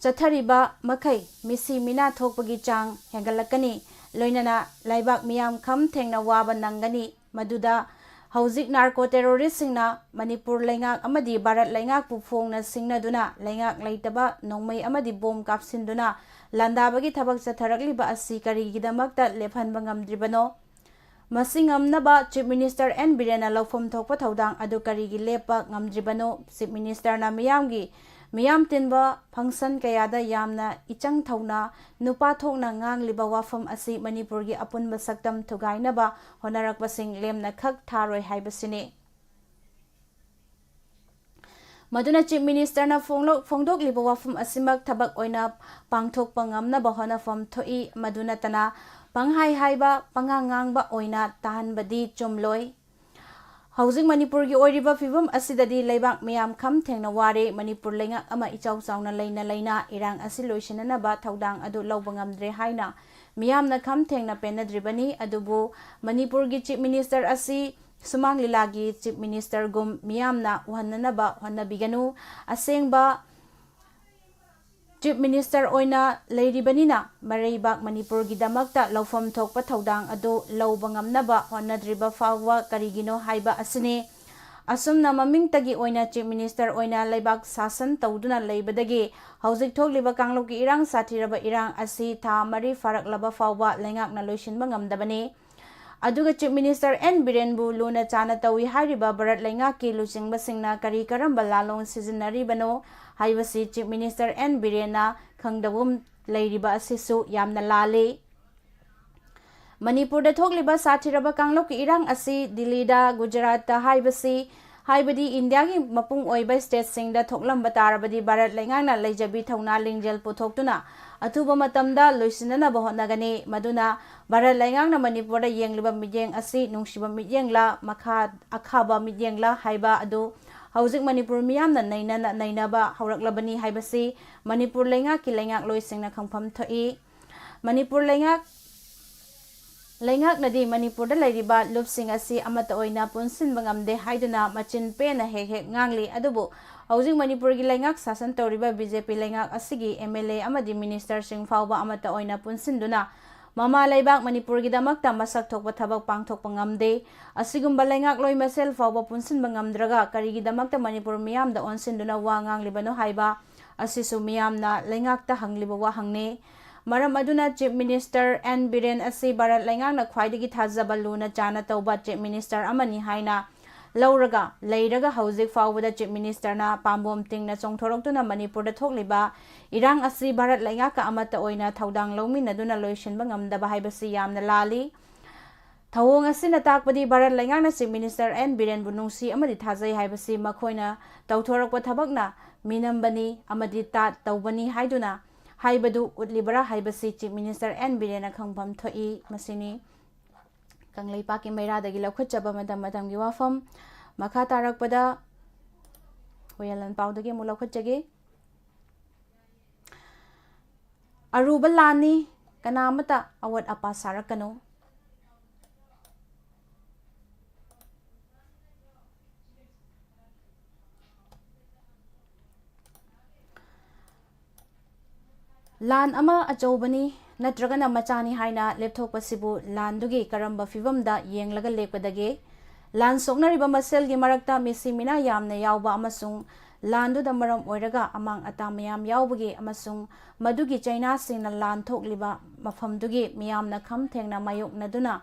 ꯆꯠꯊꯔꯤꯕ ꯃꯈꯩ ꯃꯤꯁꯤ ꯃꯤꯅꯥ ꯊꯣꯛꯄꯒꯤ ꯆꯥꯡ ꯍꯦꯟꯒꯠꯂꯛꯀꯅꯤ, ꯂꯣꯏꯅꯅ ꯂꯩꯕꯥꯛ ꯃꯤꯌꯥꯝ ꯈꯝ ꯊꯦꯡꯅ ꯋꯥꯕ ꯅꯪꯒꯅꯤ꯫ ꯃꯗꯨꯗ ꯍꯧꯖꯤꯛ narco terroristꯁꯤꯡꯅ ꯃꯅꯤꯄꯨꯔ ꯂꯩꯉꯥꯛ ꯑꯃꯗꯤ ꯚꯥꯔꯠ ꯂꯩꯉꯥꯛꯄꯨ ꯐꯣꯡꯅ ꯁꯤꯡꯅꯗꯨꯅ ꯂꯩꯉꯥꯛ ꯂꯩꯇꯕ ꯅꯣꯡꯃꯩ ꯑꯃꯗꯤ ꯕꯣꯝ ꯀꯥꯞꯁꯤꯟꯗꯨꯅ ꯂꯥꯟꯗꯥꯕꯒꯤ ꯊꯕꯛ ꯆꯠꯊꯔꯛꯂꯤꯕ ꯑꯁꯤ ꯀꯔꯤꯒꯤꯗꯃꯛꯇ ꯂꯦꯞꯍꯟꯕ ꯉꯝꯗ꯭ꯔꯤꯕꯅꯣ? ꯃꯁꯤ ꯉꯝꯅꯕ Chief Minister ꯑꯦꯟ ꯕꯤꯔꯦꯟꯅ ꯂꯧꯐꯝ ꯊꯣꯛꯄ ꯊꯧꯗꯥꯡ ꯑꯗꯨ ꯀꯔꯤꯒꯤ ꯂꯦꯞꯄ ꯉꯝꯗ꯭ꯔꯤꯕꯅꯣ? Chief Ministerꯅ ꯃꯤꯌꯥꯝꯒꯤ, ꯃꯤꯌꯥꯝ ꯇꯤꯟꯕ function ꯀꯌꯥꯗ ꯌꯥꯝꯅ ꯏꯆꯪ ꯊꯧꯅ, ꯅꯨꯄꯥ ꯊꯣꯛꯅ ꯉꯥꯡꯂꯤꯕ ꯋꯥꯐꯝ ꯑꯁꯤ ꯃꯅꯤꯄꯨꯔꯒꯤ ꯑꯄꯨꯟꯕ ꯁꯛꯇꯝ ꯊꯨꯒꯥꯏꯅꯕ ꯍꯣꯠꯅꯔꯛꯄꯁꯤꯡ ꯂꯦꯝꯅ ꯈꯛ ꯊꯥꯔꯣꯏ ꯍꯥꯏꯕꯁꯤꯅꯤ꯫ ꯃꯗꯨꯅ Chief Ministerꯅ ꯐꯣꯡꯂꯣꯛ-, ꯐꯣꯡꯗꯣꯛꯂꯤꯕ ꯋꯥꯐꯝ ꯑꯁꯤꯃꯛ ꯊꯕꯛ ꯑꯣꯏꯅ ꯄꯥꯡꯊꯣꯛꯄ ꯉꯝꯅꯕ ꯍꯣꯠꯅꯐꯝ ꯊꯣꯛꯏ꯫ ꯃꯗꯨ ꯅꯠꯇꯅ ꯄꯪꯍꯥꯏ ꯍꯥꯏꯕ, ꯄꯉꯥꯡ ꯉꯥꯡꯕ ꯑꯣꯏꯅ ꯇꯥꯍꯟꯕꯗꯤ ꯆꯨꯝꯂꯣꯏ꯫ ꯍꯧꯖꯤꯛ ꯃꯅꯤꯄꯨꯔꯒꯤ ꯑꯣꯏꯔꯤꯕ ꯐꯤꯕꯝ ꯑꯁꯤꯗꯗꯤ ꯂꯩꯕꯥꯛ ꯃꯤꯌꯥꯝ ꯈꯝ ꯊꯦꯡꯅ ꯋꯥꯔꯦ꯫ ꯃꯅꯤꯄꯨꯔ ꯂꯩꯉꯥꯛ ꯑꯃ ꯏꯆꯥꯎ ꯆꯥꯎꯅ ꯂꯩꯅ ꯂꯩꯅ ꯏꯔꯥꯡ ꯑꯁꯤ ꯂꯣꯏꯁꯤꯟꯅꯅꯕ ꯊꯧꯗꯥꯡ ꯑꯗꯨ ꯂꯧꯕ ꯉꯝꯗ꯭ꯔꯦ ꯍꯥꯏꯅ ꯃꯤꯌꯥꯝꯅ ꯈꯝ ꯊꯦꯡꯅ ꯄꯦꯟꯅꯗ꯭ꯔꯤꯕꯅꯤ꯫ ꯑꯗꯨꯕꯨ ꯃꯅꯤꯄꯨꯔꯒꯤ Chief Minister ꯑꯁꯤ ꯁꯨꯃꯥꯡ ꯂꯤꯂꯥꯒꯤ Chief Ministerꯒꯨꯝ ꯃꯤꯌꯥꯝꯅ ꯎꯍꯟꯅꯅꯕ ꯍꯣꯠꯅꯕꯤꯒꯅꯨ꯫ ꯑꯁꯦꯡꯕ ꯆꯤꯐ ꯃꯤꯅꯤꯁꯇꯔ ꯑꯣꯏꯅ ꯂꯩꯔꯤꯕꯅꯤꯅ ꯃꯔꯩꯕꯥꯛ ꯃꯅꯤꯄꯨꯔꯒꯤꯗꯃꯛꯇ ꯂꯧꯐꯝ ꯊꯣꯛꯄ ꯊꯧꯗꯥꯡ ꯑꯗꯨ ꯂꯧꯕ ꯉꯝꯅꯕ ꯍꯣꯠꯅꯗ꯭ꯔꯤꯕ ꯐꯥꯎꯕ ꯀꯔꯤꯒꯤꯅꯣ ꯍꯥꯏꯕ ꯑꯁꯤꯅꯤ꯫ ꯑꯁꯨꯝꯅ ꯃꯃꯤꯡꯇꯒꯤ ꯑꯣꯏꯅ ꯆꯤꯐ ꯃꯤꯅꯤꯁꯇꯔ ꯑꯣꯏꯅ ꯂꯩꯕꯥꯛ ꯁꯥꯁꯟ ꯇꯧꯗꯨꯅ ꯂꯩꯕꯗꯒꯤ ꯍꯧꯖꯤꯛ ꯊꯣꯛꯂꯤꯕ ꯀꯥꯡꯂꯨꯞꯀꯤ ꯏꯔꯥꯡ ꯁꯥꯊꯤꯔꯕ ꯏꯔꯥꯡ ꯑꯁꯤ ꯊꯥ ꯃꯔꯤ ꯐꯥꯔꯛꯂꯕ ꯐꯥꯎꯕ ꯂꯩꯉꯥꯛꯅ ꯂꯣꯏꯁꯤꯟꯕ ꯉꯝꯗꯕꯅꯤ꯫ ꯑꯗꯨꯒ ꯆꯤꯐ ꯃꯤꯅꯤꯁꯇꯔ ꯑꯦꯟ ꯕꯤꯔꯦꯟꯕꯨ ꯂꯨꯅ ꯆꯥꯟꯅ ꯇꯧꯏ ꯍꯥꯏꯔꯤꯕ ꯚꯥꯔꯠ ꯂꯩꯉꯥꯛꯀꯤ ꯂꯨꯆꯤꯡꯕꯁꯤꯡꯅ ꯀꯔꯤ ꯀꯔꯝꯕ ꯂꯥꯂꯣꯡ ꯁꯤꯖꯤꯟꯅꯔꯤꯕꯅꯣ ꯍꯥꯏꯕꯁꯤ ꯆꯤꯐ ꯃꯤꯅꯤꯁꯇꯔ ꯑꯦꯟ ꯕꯤꯔꯦꯟꯅ ꯈꯪꯗꯕ ꯂꯩꯔꯤꯕ ꯑꯁꯤꯁꯨ ꯌꯥꯝꯅ ꯂꯥꯜꯂꯤ꯫ ꯃꯅꯤꯄꯨꯔꯗ ꯊꯣꯛꯂꯤꯕ ꯁꯥꯊꯤꯔꯕ ꯀꯥꯡꯂꯨꯞꯀꯤ ꯏꯔꯥꯡ ꯑꯁꯤ ꯗꯤꯜꯂꯤꯗ, ꯒꯨꯖꯔꯥꯠꯇ ꯍꯥꯏꯕꯁꯤ, ꯍꯥꯏꯕꯗꯤ ꯏꯟꯗꯤꯌꯥꯒꯤ ꯃꯄꯨꯡ ꯑꯣꯏꯕ ꯁ꯭ꯇꯦꯠꯁꯤꯡꯗ ꯊꯣꯛꯂꯝꯕ ꯇꯥꯔꯕꯗꯤ ꯚꯥꯔꯠ ꯂꯩꯉꯥꯛꯅ ꯂꯩꯖꯕꯤ ꯊꯧꯅꯥ ꯂꯤꯡꯖꯦꯜ ꯄꯨꯊꯣꯛꯇꯨꯅ ꯑꯊꯨꯕ ꯃꯇꯝꯗ ꯂꯣꯏꯁꯤꯟꯅꯅꯕ ꯍꯣꯠꯅꯒꯅꯤ꯫ ꯃꯗꯨꯅ ꯚꯥꯔꯠ ꯂꯩꯉꯥꯛꯅ ꯃꯅꯤꯄꯨꯔꯗ ꯌꯦꯡꯂꯤꯕ ꯃꯤꯠꯌꯦꯡ ꯑꯁꯤ ꯅꯨꯡꯁꯤꯕ ꯃꯤꯠꯌꯦꯡꯂ, ꯃꯈꯥ ꯑꯈꯥꯕ ꯃꯤꯠꯌꯦꯡꯂ ꯍꯥꯏꯕ ꯑꯗꯨ ꯍꯧꯖꯤꯛ ꯃꯅꯤꯄꯨꯔ ꯃꯤꯌꯥꯝꯅ ꯅꯩꯅꯅ, ꯅꯩꯅꯕ ꯍꯧꯔꯛꯂꯕꯅꯤ ꯍꯥꯏꯕꯁꯤ ꯃꯅꯤꯄꯨꯔ ꯂꯩꯉꯥꯛꯀꯤ ꯂꯩꯉꯥꯛꯂꯣꯏꯁꯤꯡꯅ ꯈꯪꯐꯝ ꯊꯣꯛꯏ꯫ ꯃꯅꯤꯄꯨꯔ ꯂꯩꯉꯥꯛ, ꯂꯩꯉꯥꯛꯅꯗꯤ ꯃꯅꯤꯄꯨꯔꯗ ꯂꯩꯔꯤꯕ ꯂꯨꯞꯁꯤꯡ ꯑꯁꯤ ꯑꯃꯠꯇ ꯑꯣꯏꯅ ꯄꯨꯟꯁꯤꯟꯕ ꯉꯝꯗꯦ ꯍꯥꯏꯗꯨꯅ ꯃꯆꯤꯟ ꯄꯦꯟꯅ ꯍꯦꯛ ꯍꯦꯛ ꯉꯥꯡꯂꯤ꯫ ꯑꯗꯨꯕꯨ ꯍꯧꯖꯤꯛ ꯃꯅꯤꯄꯨꯔꯒꯤ ꯂꯩꯉꯥꯛ ꯁꯥꯁꯟ ꯇꯧꯔꯤꯕ ꯕꯤ ꯖꯦ ꯄꯤ ꯂꯩꯉꯥꯛ ꯑꯁꯤꯒꯤ ꯑꯦꯝ ꯑꯦꯜ ꯑꯦ ꯑꯃꯗꯤ ꯃꯤꯅꯤꯁꯇꯔꯁꯤꯡ ꯐꯥꯎꯕ ꯑꯃꯠꯇ ꯑꯣꯏꯅ ꯄꯨꯟꯁꯤꯟꯗꯨꯅ ꯃꯃꯥ ꯂꯩꯕꯥꯛ ꯃꯅꯤꯄꯨꯔꯒꯤꯗꯃꯛꯇ ꯃꯁꯛ ꯊꯣꯛꯄ ꯊꯕꯛ ꯄꯥꯡꯊꯣꯛꯄ ꯉꯝꯗꯦ꯫ ꯑꯁꯤꯒꯨꯝꯕ ꯂꯩꯉꯥꯛꯂꯣꯏ ꯃꯁꯦꯜ ꯐꯥꯎꯕ ꯄꯨꯟꯁꯤꯟꯕ ꯉꯝꯗ꯭ꯔꯒ ꯀꯔꯤꯒꯤꯗꯃꯛꯇ ꯃꯅꯤꯄꯨꯔ ꯃꯤꯌꯥꯝꯗ ꯑꯣꯟꯁꯤꯟꯗꯨꯅ ꯋꯥ ꯉꯥꯡꯂꯤꯕꯅꯣ ꯍꯥꯏꯕ ꯑꯁꯤꯁꯨ ꯃꯤꯌꯥꯝꯅ ꯂꯩꯉꯥꯛꯇ ꯍꯪꯂꯤꯕ ꯋꯥꯍꯪꯅꯤ꯫ ꯃꯔꯝ ꯑꯗꯨꯅ ꯆꯤꯐ ꯃꯤꯅꯤꯁꯇꯔ ꯑꯦꯟ ꯕꯤꯔꯦꯟ ꯑꯁꯤ ꯚꯥꯔꯠ ꯂꯩꯉꯥꯛꯅ ꯈ꯭ꯋꯥꯏꯗꯒꯤ ꯊꯥꯖꯕ ꯂꯨꯅ ꯆꯥꯟꯅ ꯇꯧꯕ ꯆꯤꯐ ꯃꯤꯅꯤꯁꯇꯔ ꯑꯃꯅꯤ ꯍꯥꯏꯅ ꯂꯧꯔꯒ ꯂꯩꯔꯒ ꯍꯧꯖꯤꯛ ꯐꯥꯎꯕꯗ ꯆꯤꯐ ꯃꯤꯅꯤꯁꯇꯔꯅ ꯄꯥꯝꯕꯣꯝ ꯇꯤꯡꯅ ꯆꯣꯡꯊꯣꯔꯛꯇꯨꯅ ꯃꯅꯤꯄꯨꯔꯗ ꯊꯣꯛꯂꯤꯕ ꯏꯔꯥꯡ ꯑꯁꯤ ꯚꯥꯔꯠ ꯂꯩꯉꯥꯛꯀ ꯑꯃꯠꯇ ꯑꯣꯏꯅ ꯊꯧꯗꯥꯡ ꯂꯧꯃꯤꯟꯅꯗꯨꯅ ꯂꯣꯏꯁꯤꯟꯕ ꯉꯝꯗꯕ ꯍꯥꯏꯕꯁꯤ ꯌꯥꯝꯅ ꯂꯥꯜꯂꯤ꯫ ꯊꯧꯑꯣꯡ ꯑꯁꯤꯅ ꯇꯥꯛꯄꯗꯤ ꯚꯥꯔꯠ ꯂꯩꯉꯥꯛꯅ ꯆꯤꯐ ꯃꯤꯅꯤꯁꯇꯔ ꯑꯦꯟ ꯕꯤꯔꯦꯟꯕꯨ ꯅꯨꯡꯁꯤ ꯑꯃꯗꯤ ꯊꯥꯖꯩ ꯍꯥꯏꯕꯁꯤ ꯃꯈꯣꯏꯅ ꯇꯧꯊꯣꯔꯛꯄ ꯊꯕꯛꯅ ꯃꯤꯅꯝꯕꯅꯤ ꯑꯃꯗꯤ ꯇꯥꯠ ꯇꯧꯕꯅꯤ ꯍꯥꯏꯗꯨꯅ ꯍꯥꯏꯕꯗꯨ ꯎꯠꯂꯤꯕꯔꯥ ꯍꯥꯏꯕꯁꯤ ꯆꯤꯐ ꯃꯤꯅꯤꯁꯇꯔ ꯑꯦꯟ ꯕꯤꯔꯦꯟꯅ ꯈꯪꯐꯝ ꯊꯣꯛꯏ꯫ ꯃꯁꯤꯅꯤ ꯀꯪꯂꯩꯄꯥꯛꯀꯤ ꯃꯩꯔꯥꯗꯒꯤ ꯂꯧꯈꯠꯆꯕ ꯃꯇꯝ ꯃꯇꯝꯒꯤ ꯋꯥꯐꯝ꯫ ꯃꯈꯥ ꯇꯥꯔꯛꯄꯗ ꯍꯨꯏꯌꯦꯟ ꯂꯥꯟꯄꯥꯎꯗꯒꯤ ꯑꯃꯨꯛ ꯂꯧꯈꯠꯆꯒꯦ꯫ ꯑꯔꯨꯕ ꯂꯥꯟꯅꯤ, ꯀꯅꯥ ꯑꯃꯠꯇ ꯑꯋꯥꯠ ꯑꯄꯥ ꯁꯥꯔꯛꯀꯅꯨ꯫ ꯂꯥꯟ ꯑꯃ ꯑꯆꯧꯕꯅꯤ ꯅꯠꯇ꯭ꯔꯒꯅ ꯃꯆꯥꯅꯤ ꯍꯥꯏꯅ ꯂꯦꯞꯊꯣꯛꯄꯁꯤꯕꯨ ꯂꯥꯟꯗꯨꯒꯤ ꯀꯔꯝꯕ ꯐꯤꯕꯝꯗ ꯌꯦꯡꯂꯒ ꯂꯦꯞꯀꯗꯒꯦ? ꯂꯥꯟ ꯁꯣꯛꯅꯔꯤꯕ ꯃꯁꯦꯜꯒꯤ ꯃꯔꯛꯇ ꯃꯤꯁꯤ ꯃꯤꯅꯥ ꯌꯥꯝꯅ ꯌꯥꯎꯕ ꯑꯃꯁꯨꯡ ꯂꯥꯟꯗꯨꯗ ꯃꯔꯝ ꯑꯣꯏꯔꯒ ꯑꯃꯥꯡ ꯑꯇꯥ ꯃꯌꯥꯝ ꯌꯥꯎꯕꯒꯤ ꯑꯃꯁꯨꯡ ꯃꯗꯨꯒꯤ ꯆꯩꯅꯥꯁꯤꯡꯅ ꯂꯥꯟ ꯊꯣꯛꯂꯤꯕ ꯃꯐꯝꯗꯨꯒꯤ ꯃꯤꯌꯥꯝꯅ ꯈꯝ ꯊꯦꯡꯅ ꯃꯥꯌꯣꯛꯅꯗꯨꯅ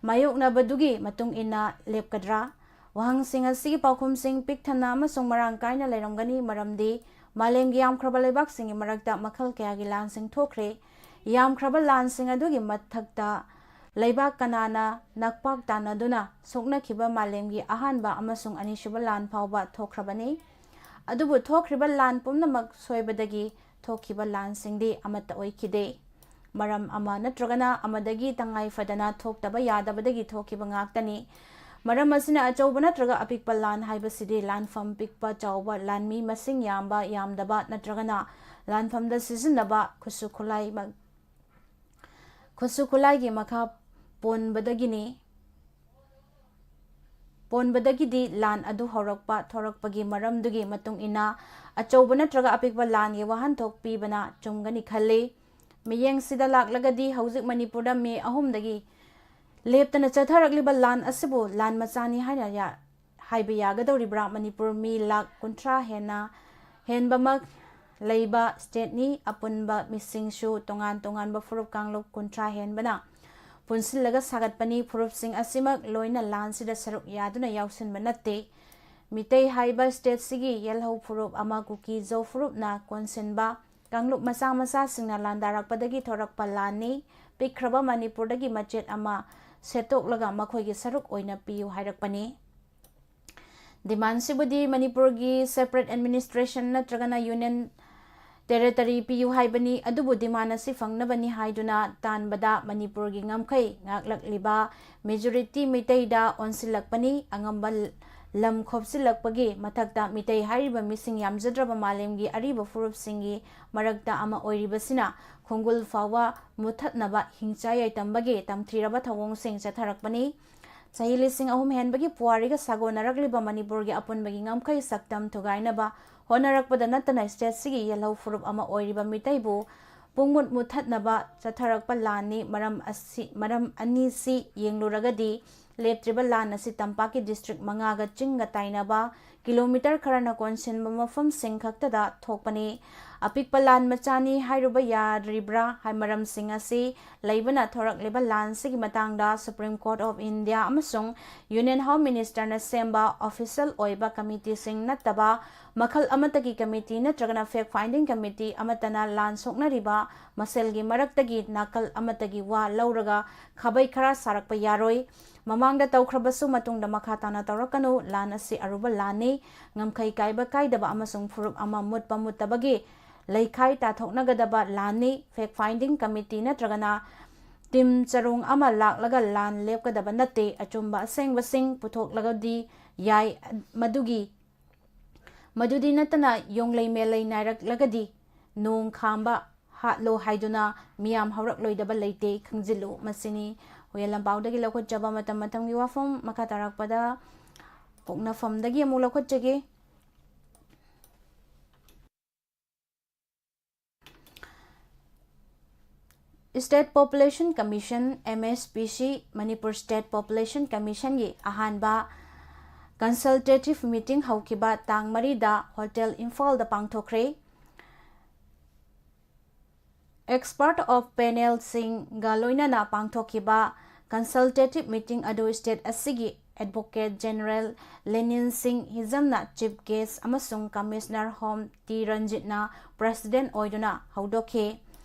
ꯃꯥꯌꯣꯛꯅꯕꯗꯨꯒꯤ ꯃꯇꯨꯡ ꯏꯟꯅ ꯂꯦꯞꯀꯗ꯭ꯔꯥ? ꯋꯥꯍꯪꯁꯤꯡ ꯑꯁꯤꯒꯤ ꯄꯥꯎꯈꯨꯝꯁꯤꯡ ꯄꯤꯛ ꯊꯟꯅ ꯑꯃꯁꯨꯡ ꯃꯔꯥꯡ ꯀꯥꯏꯅ ꯂꯩꯔꯝꯒꯅꯤ, ꯃꯔꯝꯗꯤ ꯃꯥꯂꯦꯝꯒꯤ ꯌꯥꯝꯈ꯭ꯔꯕ ꯂꯩꯕꯥꯛꯁꯤꯡꯒꯤ ꯃꯔꯛꯇ ꯃꯈꯜ ꯀꯌꯥꯒꯤ ꯂꯥꯟꯁꯤꯡ ꯊꯣꯛꯈ꯭ꯔꯦ꯫ ꯌꯥꯝꯈ꯭ꯔꯕ ꯂꯥꯟꯁꯤꯡ ꯑꯗꯨꯒꯤ ꯃꯊꯛꯇ ꯂꯩꯕꯥꯛ ꯀꯅꯥꯅ ꯅꯛꯄꯥꯛ ꯇꯥꯟꯅꯗꯨꯅ ꯁꯣꯛꯅꯈꯤꯕ ꯃꯥꯂꯦꯝꯒꯤ ꯑꯍꯥꯟꯕ ꯑꯃꯁꯨꯡ ꯑꯅꯤꯁꯨꯕ ꯂꯥꯟ ꯐꯥꯎꯕ ꯊꯣꯛꯈ꯭ꯔꯕꯅꯤ꯫ ꯑꯗꯨꯕꯨ ꯊꯣꯛꯈ꯭ꯔꯤꯕ ꯂꯥꯟ ꯄꯨꯝꯅꯃꯛ ꯁꯣꯏꯕꯗꯒꯤ ꯊꯣꯛꯈꯤꯕ ꯂꯥꯟꯁꯤꯡꯗꯤ ꯑꯃꯠꯇ ꯑꯣꯏꯈꯤꯗꯦ꯫ ꯃꯔꯝ ꯑꯃ ꯅꯠꯇ꯭ꯔꯒꯅ ꯑꯃꯗꯒꯤ ꯇꯉꯥꯏ ꯐꯗꯅ ꯊꯣꯛꯇꯕ ꯌꯥꯗꯕꯗꯒꯤ ꯊꯣꯛꯈꯤꯕ ꯉꯥꯛꯇꯅꯤ꯫ ꯃꯔꯝ ꯑꯁꯤꯅ ꯑꯆꯧꯕ ꯅꯠꯇ꯭ꯔꯒ ꯑꯄꯤꯛꯄ ꯂꯥꯟ ꯍꯥꯏꯕꯁꯤꯗꯤ ꯂꯥꯟꯐꯝ ꯄꯤꯛꯄ ꯆꯥꯎꯕ, ꯂꯥꯟꯃꯤ ꯃꯁꯤꯡ ꯌꯥꯝꯕ ꯌꯥꯝꯗꯕ ꯅꯠꯇ꯭ꯔꯒꯅ ꯂꯥꯟꯐꯝꯗ ꯁꯤꯖꯤꯟꯅꯕ ꯈꯨꯠꯁꯨ ꯈꯨꯠꯂꯥꯏ ꯃ-, ꯈꯨꯠꯁꯨ ꯈꯨꯠꯂꯥꯏꯒꯤ ꯃꯈꯥ ꯄꯣꯟꯕꯗꯒꯤꯅꯤ꯫ ꯄꯣꯟꯕꯗꯒꯤꯗꯤ ꯂꯥꯟ ꯑꯗꯨ ꯍꯧꯔꯛꯄ ꯊꯣꯔꯛꯄꯒꯤ ꯃꯔꯝꯗꯨꯒꯤ ꯃꯇꯨꯡ ꯏꯟꯅ ꯑꯆꯧꯕ ꯅꯠꯇ꯭ꯔꯒ ꯑꯄꯤꯛꯄ ꯂꯥꯟꯒꯤ ꯋꯥꯍꯟꯊꯣꯛ ꯄꯤꯕꯅ ꯆꯨꯝꯒꯅꯤ ꯈꯜꯂꯤ꯫ ꯃꯤꯠꯌꯦꯡꯁꯤꯗ ꯂꯥꯛꯂꯒꯗꯤ ꯍꯧꯖꯤꯛ ꯃꯅꯤꯄꯨꯔꯗ ꯃꯦ ꯑꯍꯨꯝꯗꯒꯤ ꯂꯦꯞꯇꯅ ꯆꯠꯊꯔꯛꯂꯤꯕ ꯂꯥꯟ ꯑꯁꯤꯕꯨ ꯂꯥꯟ ꯃꯆꯥꯅꯤ ꯍꯥꯏꯅ ꯌꯥ-, ꯍꯥꯏꯕ ꯌꯥꯒꯗꯧꯔꯤꯕ꯭ꯔꯥ? ꯃꯅꯤꯄꯨꯔ ꯃꯤ ꯂꯥꯈ ꯀꯨꯟꯊ꯭ꯔꯥ ꯍꯦꯟꯅ ꯍꯦꯟꯕꯃꯛ ꯂꯩꯕ ꯁ꯭ꯇꯦꯠꯅꯤ꯫ ꯑꯄꯨꯟꯕ ꯃꯤꯁꯤꯡꯁꯨ ꯇꯣꯉꯥꯟ ꯇꯣꯉꯥꯟꯕ ꯐꯨꯔꯨꯞ ꯀꯥꯡꯂꯨꯞ ꯀꯨꯟꯊ꯭ꯔꯥ ꯍꯦꯟꯕꯅ ꯄꯨꯟꯁꯤꯜꯂꯒ ꯁꯥꯒꯠꯄꯅꯤ꯫ ꯐꯨꯔꯨꯞꯁꯤꯡ ꯑꯁꯤꯃꯛ ꯂꯣꯏꯅ ꯂꯥꯟꯁꯤꯗ ꯁꯔꯨꯛ ꯌꯥꯗꯨꯅ ꯌꯥꯎꯁꯤꯟꯕ ꯅꯠꯇꯦ꯫ ꯃꯤꯇꯩ ꯍꯥꯏꯕ ꯁ꯭ꯇꯦꯠꯁꯤꯒꯤ ꯌꯦꯜꯍꯧ ꯐꯨꯔꯨꯞ ꯑꯃ ꯀꯨꯀꯤ ꯖꯣ ꯐꯨꯔꯨꯞꯅ ꯀꯣꯟꯁꯤꯟꯕ ꯀꯥꯡꯂꯨꯞ ꯃꯆꯥ ꯃꯆꯥꯁꯤꯡꯅ ꯂꯥꯟꯗꯥꯔꯛꯄꯗꯒꯤ ꯊꯣꯔꯛꯄ ꯂꯥꯟꯅꯤ꯫ ꯄꯤꯛꯈ꯭ꯔꯕ ꯃꯅꯤꯄꯨꯔꯗꯒꯤ ꯃꯆꯦꯠ ꯑꯃ ꯁꯦꯠꯇꯣꯛꯂꯒ ꯃꯈꯣꯏꯒꯤ ꯁꯔꯨꯛ ꯑꯣꯏꯅ ꯄꯤꯌꯨ ꯍꯥꯏꯔꯛꯄꯅꯤ꯫ ꯗꯤꯃꯥꯟꯁꯤꯕꯨꯗꯤ ꯃꯅꯤꯄꯨꯔꯒꯤ separate administration ꯅꯠꯇ꯭ꯔꯒꯅ union territory ꯄꯤꯌꯨ ꯍꯥꯏꯕꯅꯤ꯫ ꯑꯗꯨꯕꯨ ꯗꯤꯃꯥꯟ ꯑꯁꯤ ꯐꯪꯅꯕꯅꯤ ꯍꯥꯏꯗꯨꯅ ꯇꯥꯟꯕꯗ ꯃꯅꯤꯄꯨꯔꯒꯤ ꯉꯝꯈꯩ ꯉꯥꯛꯂꯛꯂꯤꯕ majority ꯃꯤꯇꯩꯗ ꯑꯣꯟꯁꯤꯜꯂꯛꯄꯅꯤ꯫ ꯑꯉꯝꯕ ꯂꯝ ꯈꯣꯞꯆꯤꯜꯂꯛꯄꯒꯤ ꯃꯊꯛꯇ ꯃꯤꯇꯩ ꯍꯥꯏꯔꯤꯕ ꯃꯤꯁꯤꯡ ꯌꯥꯝꯖꯗ꯭ꯔꯕ ꯃꯥꯂꯦꯝꯒꯤ ꯑꯔꯤꯕ ꯐꯨꯔꯨꯞꯁꯤꯡꯒꯤ ꯃꯔꯛꯇ ꯑꯃ ꯑꯣꯏꯔꯤꯕꯁꯤꯅ ꯈꯣꯡꯒꯨꯜ ꯐꯥꯎꯕ ꯃꯨꯠꯊꯠꯅꯕ ꯍꯤꯡꯆꯥꯏ ꯌꯥꯏꯇꯝꯕꯒꯤ ꯇꯝꯊꯤꯔꯕ ꯊꯧꯑꯣꯡꯁꯤꯡ ꯆꯠꯊꯔꯛꯄꯅꯤ꯫ ꯆꯍꯤ ꯂꯤꯁꯤꯡ ꯑꯍꯨꯝ ꯍꯦꯟꯕꯒꯤ ꯄꯨꯋꯥꯔꯤꯒ ꯁꯥꯒꯣꯟꯅꯔꯛꯂꯤꯕ ꯃꯅꯤꯄꯨꯔꯒꯤ ꯑꯄꯨꯟꯕꯒꯤ ꯉꯝꯈꯩ ꯁꯛꯇꯝ ꯊꯨꯒꯥꯏꯅꯕ ꯍꯣꯠꯅꯔꯛꯄꯗ ꯅꯠꯇꯅ stateꯁꯤꯒꯤ ꯌꯦꯜꯍꯧ ꯐꯨꯔꯨꯞ ꯑꯃ ꯑꯣꯏꯔꯤꯕ ꯃꯤꯇꯩꯕꯨ ꯄꯨꯡꯃꯨꯠ ꯃꯨꯠꯊꯠꯅꯕ ꯆꯠꯊꯔꯛꯄ ꯂꯥꯟꯅꯤ꯫ ꯃꯔꯝ ꯑꯁꯤ, ꯃꯔꯝ ꯑꯅꯤꯁꯤ ꯌꯦꯡꯂꯨꯔꯒꯗꯤ ꯂꯦꯞꯇ꯭ꯔꯤꯕ ꯂꯥꯟ ꯑꯁꯤ ꯇꯝꯄꯥꯛꯀꯤ district ꯃꯉꯥꯒ ꯆꯤꯡꯒ ꯇꯥꯏꯅꯕ kilometre ꯈꯔꯅ ꯀꯣꯟꯁꯤꯟꯕ ꯃꯐꯝꯁꯤꯡ ꯈꯛꯇꯗ ꯊꯣꯛꯄꯅꯤ꯫ ꯑꯄꯤꯛꯄ ꯂꯥꯟ ꯃꯆꯥꯅꯤ ꯍꯥꯏꯔꯨꯕ ꯌꯥꯔꯤꯕ꯭ꯔꯥ? ꯍꯥꯏ ꯃꯔꯝꯁꯤꯡ ꯑꯁꯤ ꯂꯩꯕꯅ ꯊꯣꯔꯛꯂꯤꯕ ꯂꯥꯟꯁꯤꯒꯤ ꯃꯇꯥꯡꯗ Supreme Court of India ꯑꯃꯁꯨꯡ Union Home Ministerꯅ ꯁꯦꯝꯕ official ꯑꯣꯏꯕ committeeꯁꯤꯡ ꯅꯠꯇꯕ ꯃꯈꯜ ꯑꯃꯠꯇꯒꯤ committee ꯅꯠꯇ꯭ꯔꯒꯅ fact finding committee ꯑꯃꯠꯇꯅ ꯂꯥꯟ ꯁꯣꯛꯅꯔꯤꯕ ꯃꯁꯦꯜꯒꯤ ꯃꯔꯛꯇꯒꯤ ꯅꯥꯀꯜ ꯑꯃꯠꯇꯒꯤ ꯋꯥ ꯂꯧꯔꯒ ꯈꯥꯕꯩ ꯈꯔ ꯁꯥꯔꯛꯄ ꯌꯥꯔꯣꯏ꯫ ꯃꯃꯥꯡꯗ ꯇꯧꯈ꯭ꯔꯕꯁꯨ ꯃꯇꯨꯡꯗ ꯃꯈꯥ ꯇꯥꯅ ꯇꯧꯔꯛꯀꯅꯨ꯫ ꯂꯥꯟ ꯑꯁꯤ ꯑꯔꯨꯕ ꯂꯥꯟꯅꯤ꯫ ꯉꯝꯈꯩ ꯀꯥꯏꯕ ꯀꯥꯏꯗꯕ ꯑꯃꯁꯨꯡ ꯐꯨꯔꯨꯞ ꯑꯃ ꯃꯨꯠꯄ ꯃꯨꯠꯇꯕꯒꯤ ꯂꯩꯈꯥꯏ ꯇꯥꯊꯣꯛꯅꯒꯗꯕ ꯂꯥꯟꯅꯤ꯫ Fact finding committee ꯅꯠꯇ꯭ꯔꯒꯅ team ꯆꯔꯣꯡ ꯑꯃ ꯂꯥꯛꯂꯒ ꯂꯥꯟ ꯂꯦꯞꯀꯗꯕ ꯅꯠꯇꯦ꯫ ꯑꯆꯨꯝꯕ ꯑꯁꯦꯡꯕꯁꯤꯡ ꯄꯨꯊꯣꯛꯂꯒꯗꯤ ꯌꯥꯏ꯫ ꯃꯗꯨꯒꯤ, ꯃꯗꯨꯗꯤ ꯅꯠꯇꯅ ꯌꯣꯡꯂꯩ ꯃꯦꯂꯩ ꯅꯥꯏꯔꯛꯂꯒꯗꯤ ꯅꯣꯡ ꯈꯥꯝꯕ ꯍꯥꯠꯂꯣ ꯍꯥꯏꯗꯨꯅ ꯃꯤꯌꯥꯝ ꯍꯧꯔꯛꯂꯣꯏꯗꯕ ꯂꯩꯇꯦ, ꯈꯪꯖꯤꯜꯂꯨ꯫ ꯃꯁꯤꯅꯤ ꯍꯨꯏꯌꯦꯟ ꯂꯥꯟꯄꯥꯎꯗꯒꯤ ꯂꯧꯈꯠꯆꯕ ꯃꯇꯝ ꯃꯇꯝꯒꯤ ꯋꯥꯐꯝ꯫ ꯃꯈꯥ ꯇꯥꯔꯛꯄꯗ ꯄꯣꯛꯅꯐꯝꯗꯒꯤ ꯑꯃꯨꯛ ꯂꯧꯈꯠꯆꯒꯦ꯫ State Population Commission, M S P C, Manipur State Population Commissionꯒꯤ ꯑꯍꯥꯟꯕ consultative meeting ꯍꯧꯈꯤꯕ ꯇꯥꯡ ꯃꯔꯤꯗ Hotel ꯏꯝꯐꯥꯜꯗ ꯄꯥꯡꯊꯣꯛꯈ꯭ꯔꯦ꯫ Expert of panelꯁꯤꯡꯒ ꯂꯣꯏꯅꯅ ꯄꯥꯡꯊꯣꯛꯈꯤꯕ consultative meeting ꯑꯗꯨ state ꯑꯁꯤꯒꯤ Advocate General ꯂꯦꯅꯤꯟ ꯁꯤꯡ ꯍꯤꯖꯝꯅ chief guest ꯑꯃꯁꯨꯡ Commissioner Home ꯇꯤ ꯔꯟꯖꯤꯠꯅ president ꯑꯣꯏꯗꯨꯅ ꯍꯧꯗꯣꯛꯈꯤ꯫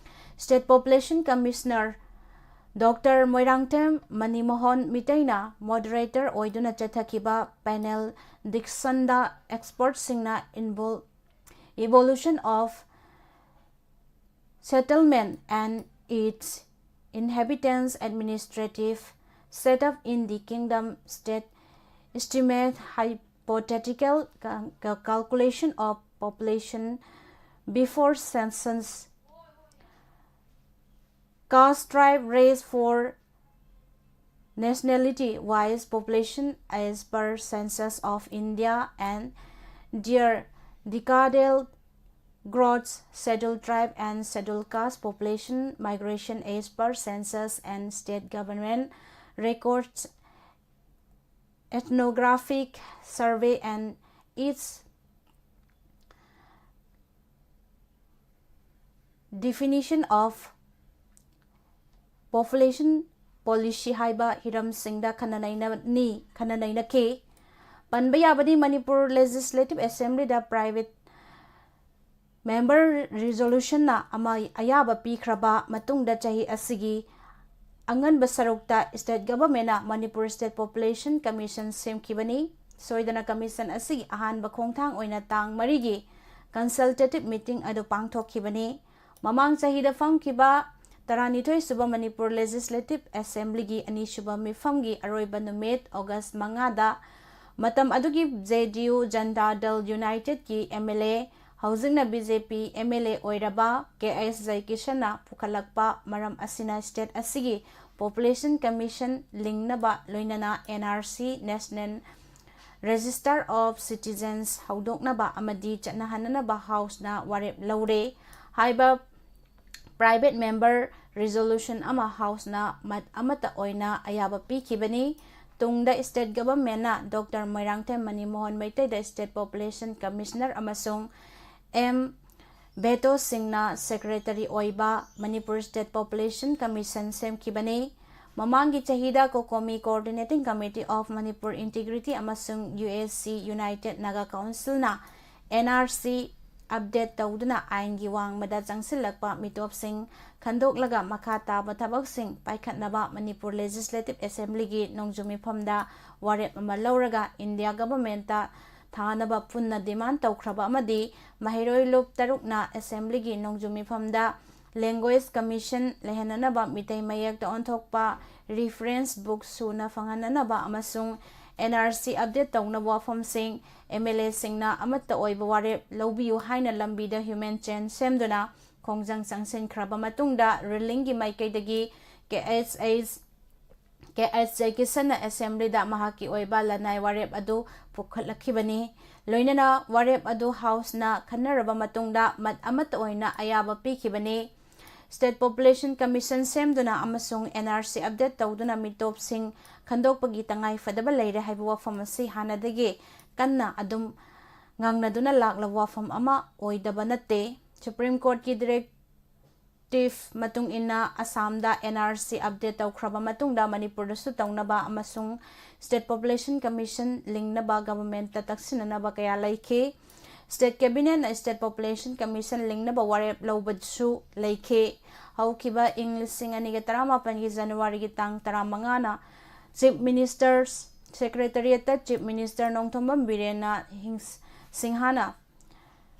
State Population Commissioner Doctor Moirangthem ꯃꯅꯤꯃꯣꯍꯟ ꯃꯤꯇꯩꯅ moderator ꯑꯣꯏꯗꯨꯅ ꯆꯠꯊꯈꯤꯕ panel discussionꯗ expertꯁꯤꯡꯅ involve evolution of settlement and its inhabitants, administrative setup in the kingdom state, estimate, hypothetical ca-, ca-, calculation of population before census, caste, tribe, race for nationality wise population as per Census of India and their Decadal growth, Scheduled Tribe and Scheduled Caste population migration as per census and state government records, ethnographic survey and its definition of population policy ꯍꯥꯏꯕ ꯍꯤꯔꯝꯁꯤꯡꯗ ꯈꯟꯅ ꯅꯩꯅꯅꯤ, ꯈꯟꯅ ꯅꯩꯅꯈꯤ꯫ ꯄꯟꯕ ꯌꯥꯕꯗꯤ Manipur Legislative Assemblyꯗ private member resolutionꯅ ꯑꯃ ꯑꯌꯥꯕ ꯄꯤꯈ꯭ꯔꯕ ꯃꯇꯨꯡꯗ ꯆꯍꯤ ꯑꯁꯤꯒꯤ ꯑꯉꯟꯕ ꯁꯔꯨꯛꯇ state governmentꯅ Manipur State Population Commission ꯁꯦꯝꯈꯤꯕꯅꯤ꯫ ꯁꯣꯏꯗꯅ commission ꯑꯁꯤꯒꯤ ꯑꯍꯥꯟꯕ ꯈꯣꯡꯊꯥꯡ ꯑꯣꯏꯅ ꯇꯥꯡ ꯃꯔꯤꯒꯤ consultative meeting ꯑꯗꯨ ꯄꯥꯡꯊꯣꯛꯈꯤꯕꯅꯤ꯫ ꯃꯃꯥꯡ ꯆꯍꯤꯗ ꯐꯝꯈꯤꯕ ꯇꯔꯥꯅꯤꯊꯣꯏ ꯁꯨꯕ ꯃꯅꯤꯄꯨꯔ Legislative Assemblyꯒꯤ ꯑꯅꯤꯁꯨꯕ ꯃꯤꯐꯝꯒꯤ ꯑꯔꯣꯏꯕ ꯅꯨꯃꯤꯠ August ꯃꯉꯥꯗ ꯃꯇꯝ ꯑꯗꯨꯒꯤ JDU Janata Dal Unitedꯀꯤ MLA, ꯍꯧꯖꯤꯛꯅ BJP MLA ꯑꯣꯏꯔꯕ ꯀꯦ ꯑꯦꯁ ꯖꯌꯀꯤꯁꯟꯅ ꯄꯨꯈꯠꯂꯛꯄ ꯃꯔꯝ ꯑꯁꯤꯅ state ꯑꯁꯤꯒꯤ Population Commission ꯂꯤꯡꯅꯕ ꯂꯣꯏꯅꯅ NRC, National Register of Citizens, ꯍꯧꯗꯣꯛꯅꯕ ꯑꯃꯗꯤ ꯆꯠꯅꯍꯟꯅꯅꯕ Houseꯅ ꯋꯥꯔꯦꯞ ꯂꯧꯔꯦ꯫ ꯍꯥꯏꯕ private member resolution ꯑꯃ Houseꯅ ꯃꯠ ꯑꯃꯠꯇ ꯑꯣꯏꯅ ꯑꯌꯥꯕ ꯄꯤꯈꯤꯕꯅꯤ꯫ ꯇꯨꯡꯗ state governmentꯅ Doctor Moirangthem ꯃꯅꯤꯃꯣꯍꯟ ꯃꯩꯇꯩꯗ State Population Commissioner ꯑꯃꯁꯨꯡ M ꯕꯦꯇꯣ ꯁꯤꯡꯅ secretary ꯑꯣꯏꯕ ꯃꯅꯤꯄꯨꯔ State Population Commission ꯁꯦꯝꯈꯤꯕꯅꯤ꯫ ꯃꯃꯥꯡꯒꯤ ꯆꯍꯤꯗ COCOMI Coordinating Committee of Manipur Integrity ꯑꯃꯁꯨꯡ UAC United Naga Councilꯅ NRC update ꯇꯧꯗꯨꯅ ꯑꯥꯏꯟꯒꯤ ꯋꯥꯡꯃꯗ ꯆꯪꯁꯤꯜꯂꯛꯄ ꯃꯤꯇꯣꯞꯁꯤꯡ ꯈꯟꯗꯣꯛꯂꯒ ꯃꯈꯥ ꯇꯥꯕ ꯊꯕꯛꯁꯤꯡ ꯄꯥꯏꯈꯠꯅꯕ ꯃꯅꯤꯄꯨꯔ Legislative Assemblyꯒꯤ ꯅꯣꯡꯖꯨ ꯃꯤꯐꯝꯗ ꯋꯥꯔꯦꯞ ꯑꯃ ꯂꯧꯔꯒ India governmentꯇ ꯊꯥꯅꯕ ꯄꯨꯟꯅ demand ꯇꯧꯈ꯭ꯔꯕ ꯑꯃꯗꯤ ꯃꯍꯩꯔꯣꯏ ꯂꯨꯞ ꯇꯔꯨꯛꯅ Assemblyꯒꯤ ꯅꯣꯡꯖꯨ ꯃꯤꯐꯝꯗ Language Commission ꯂꯩꯍꯟꯅꯅꯕ, ꯃꯤꯇꯩ ꯃꯌꯦꯛꯇ ꯑꯣꯟꯊꯣꯛꯄ reference book ꯁꯨꯅ ꯐꯪꯍꯟꯅꯅꯕ ꯑꯃꯁꯨꯡ NRC update ꯇꯧꯅꯕ ꯋꯥꯐꯝꯁꯤꯡ MLAꯁꯤꯡꯅ ꯑꯃꯠꯇ ꯑꯣꯏꯕ ꯋꯥꯔꯦꯞ ꯂꯧꯕꯤꯌꯨ ꯍꯥꯏꯅ ꯂꯝꯕꯤꯗ human chain ꯁꯦꯝꯗꯨꯅ ꯈꯣꯡꯖꯪ ꯆꯪꯁꯤꯟꯈ꯭ꯔꯕ ꯃꯇꯨꯡꯗ rullingꯒꯤ ꯃꯥꯏꯀꯩꯗꯒꯤ ꯀꯦ ꯑꯦꯁ ꯑꯩꯆ ꯀꯦ ꯑꯩꯆ ꯖꯦꯀꯤꯁꯟꯅ ꯑꯦꯁꯦꯝꯕ꯭ꯂꯤꯗ ꯃꯍꯥꯛꯀꯤ ꯑꯣꯏꯕ ꯂꯅꯥꯏ ꯋꯥꯔꯦꯞ ꯑꯗꯨ ꯄꯨꯈꯠꯂꯛꯈꯤꯕꯅꯤ꯫ ꯂꯣꯏꯅꯅ ꯋꯥꯔꯦꯞ ꯑꯗꯨ ꯍꯥꯎꯁꯅ ꯈꯟꯅꯔꯕ ꯃꯇꯨꯡꯗ ꯃꯠ ꯑꯃꯠꯇ ꯑꯣꯏꯅ ꯑꯌꯥꯕ ꯄꯤꯈꯤꯕꯅꯤ꯫ State Population Commission ꯁꯦꯝꯗꯨꯅ ꯑꯃꯁꯨꯡ N R C update ꯇꯧꯗꯨꯅ ꯃꯤꯇꯣꯞꯁꯤꯡ ꯈꯟꯗꯣꯛꯄꯒꯤ ꯇꯉꯥꯏ ꯐꯗꯕ ꯂꯩꯔꯦ ꯍꯥꯏꯕ ꯋꯥꯐꯝ ꯑꯁꯤ ꯍꯥꯟꯅꯗꯒꯤ ꯀꯟꯅ ꯑꯗꯨꯝ ꯉꯥꯡꯅꯗꯨꯅ ꯂꯥꯛꯂꯕ ꯋꯥꯐꯝ ꯑꯃ ꯑꯣꯏꯗꯕ ꯅꯠꯇꯦ꯫ Supreme Courtꯀꯤ directive ꯃꯇꯨꯡ ꯏꯟꯅ ꯑꯁꯥꯝꯗ N R C update ꯇꯧꯈ꯭ꯔꯕ ꯃꯇꯨꯡꯗ ꯃꯅꯤꯄꯨꯔꯗꯁꯨ ꯇꯧꯅꯕ ꯑꯃꯁꯨꯡ State Population Commission ꯂꯤꯡꯅꯕ governmentꯇ ꯇꯛꯁꯤꯟꯅꯅꯕ ꯀꯌꯥ ꯂꯩꯈꯤ꯫ State Cabinetꯅ State Population Commission ꯂꯤꯡꯅꯕ ꯋꯥꯔꯦꯞ ꯂꯧꯕꯁꯨ ꯂꯩꯈꯤ꯫ ꯍꯧꯈꯤꯕ ꯏꯪ ꯂꯤꯁꯤꯡ ꯑꯅꯤꯒ ꯇꯔꯥꯃꯥꯄꯟꯒꯤ Januaryꯒꯤ ꯇꯥꯡ ꯇꯔꯥꯃꯉꯥꯅ Chief Minister's Secretariatꯇ Chief Minister Nongthombam ꯕꯤꯔꯦꯟꯅ ꯍꯤꯡꯁ-, ꯁꯤꯡꯍꯅ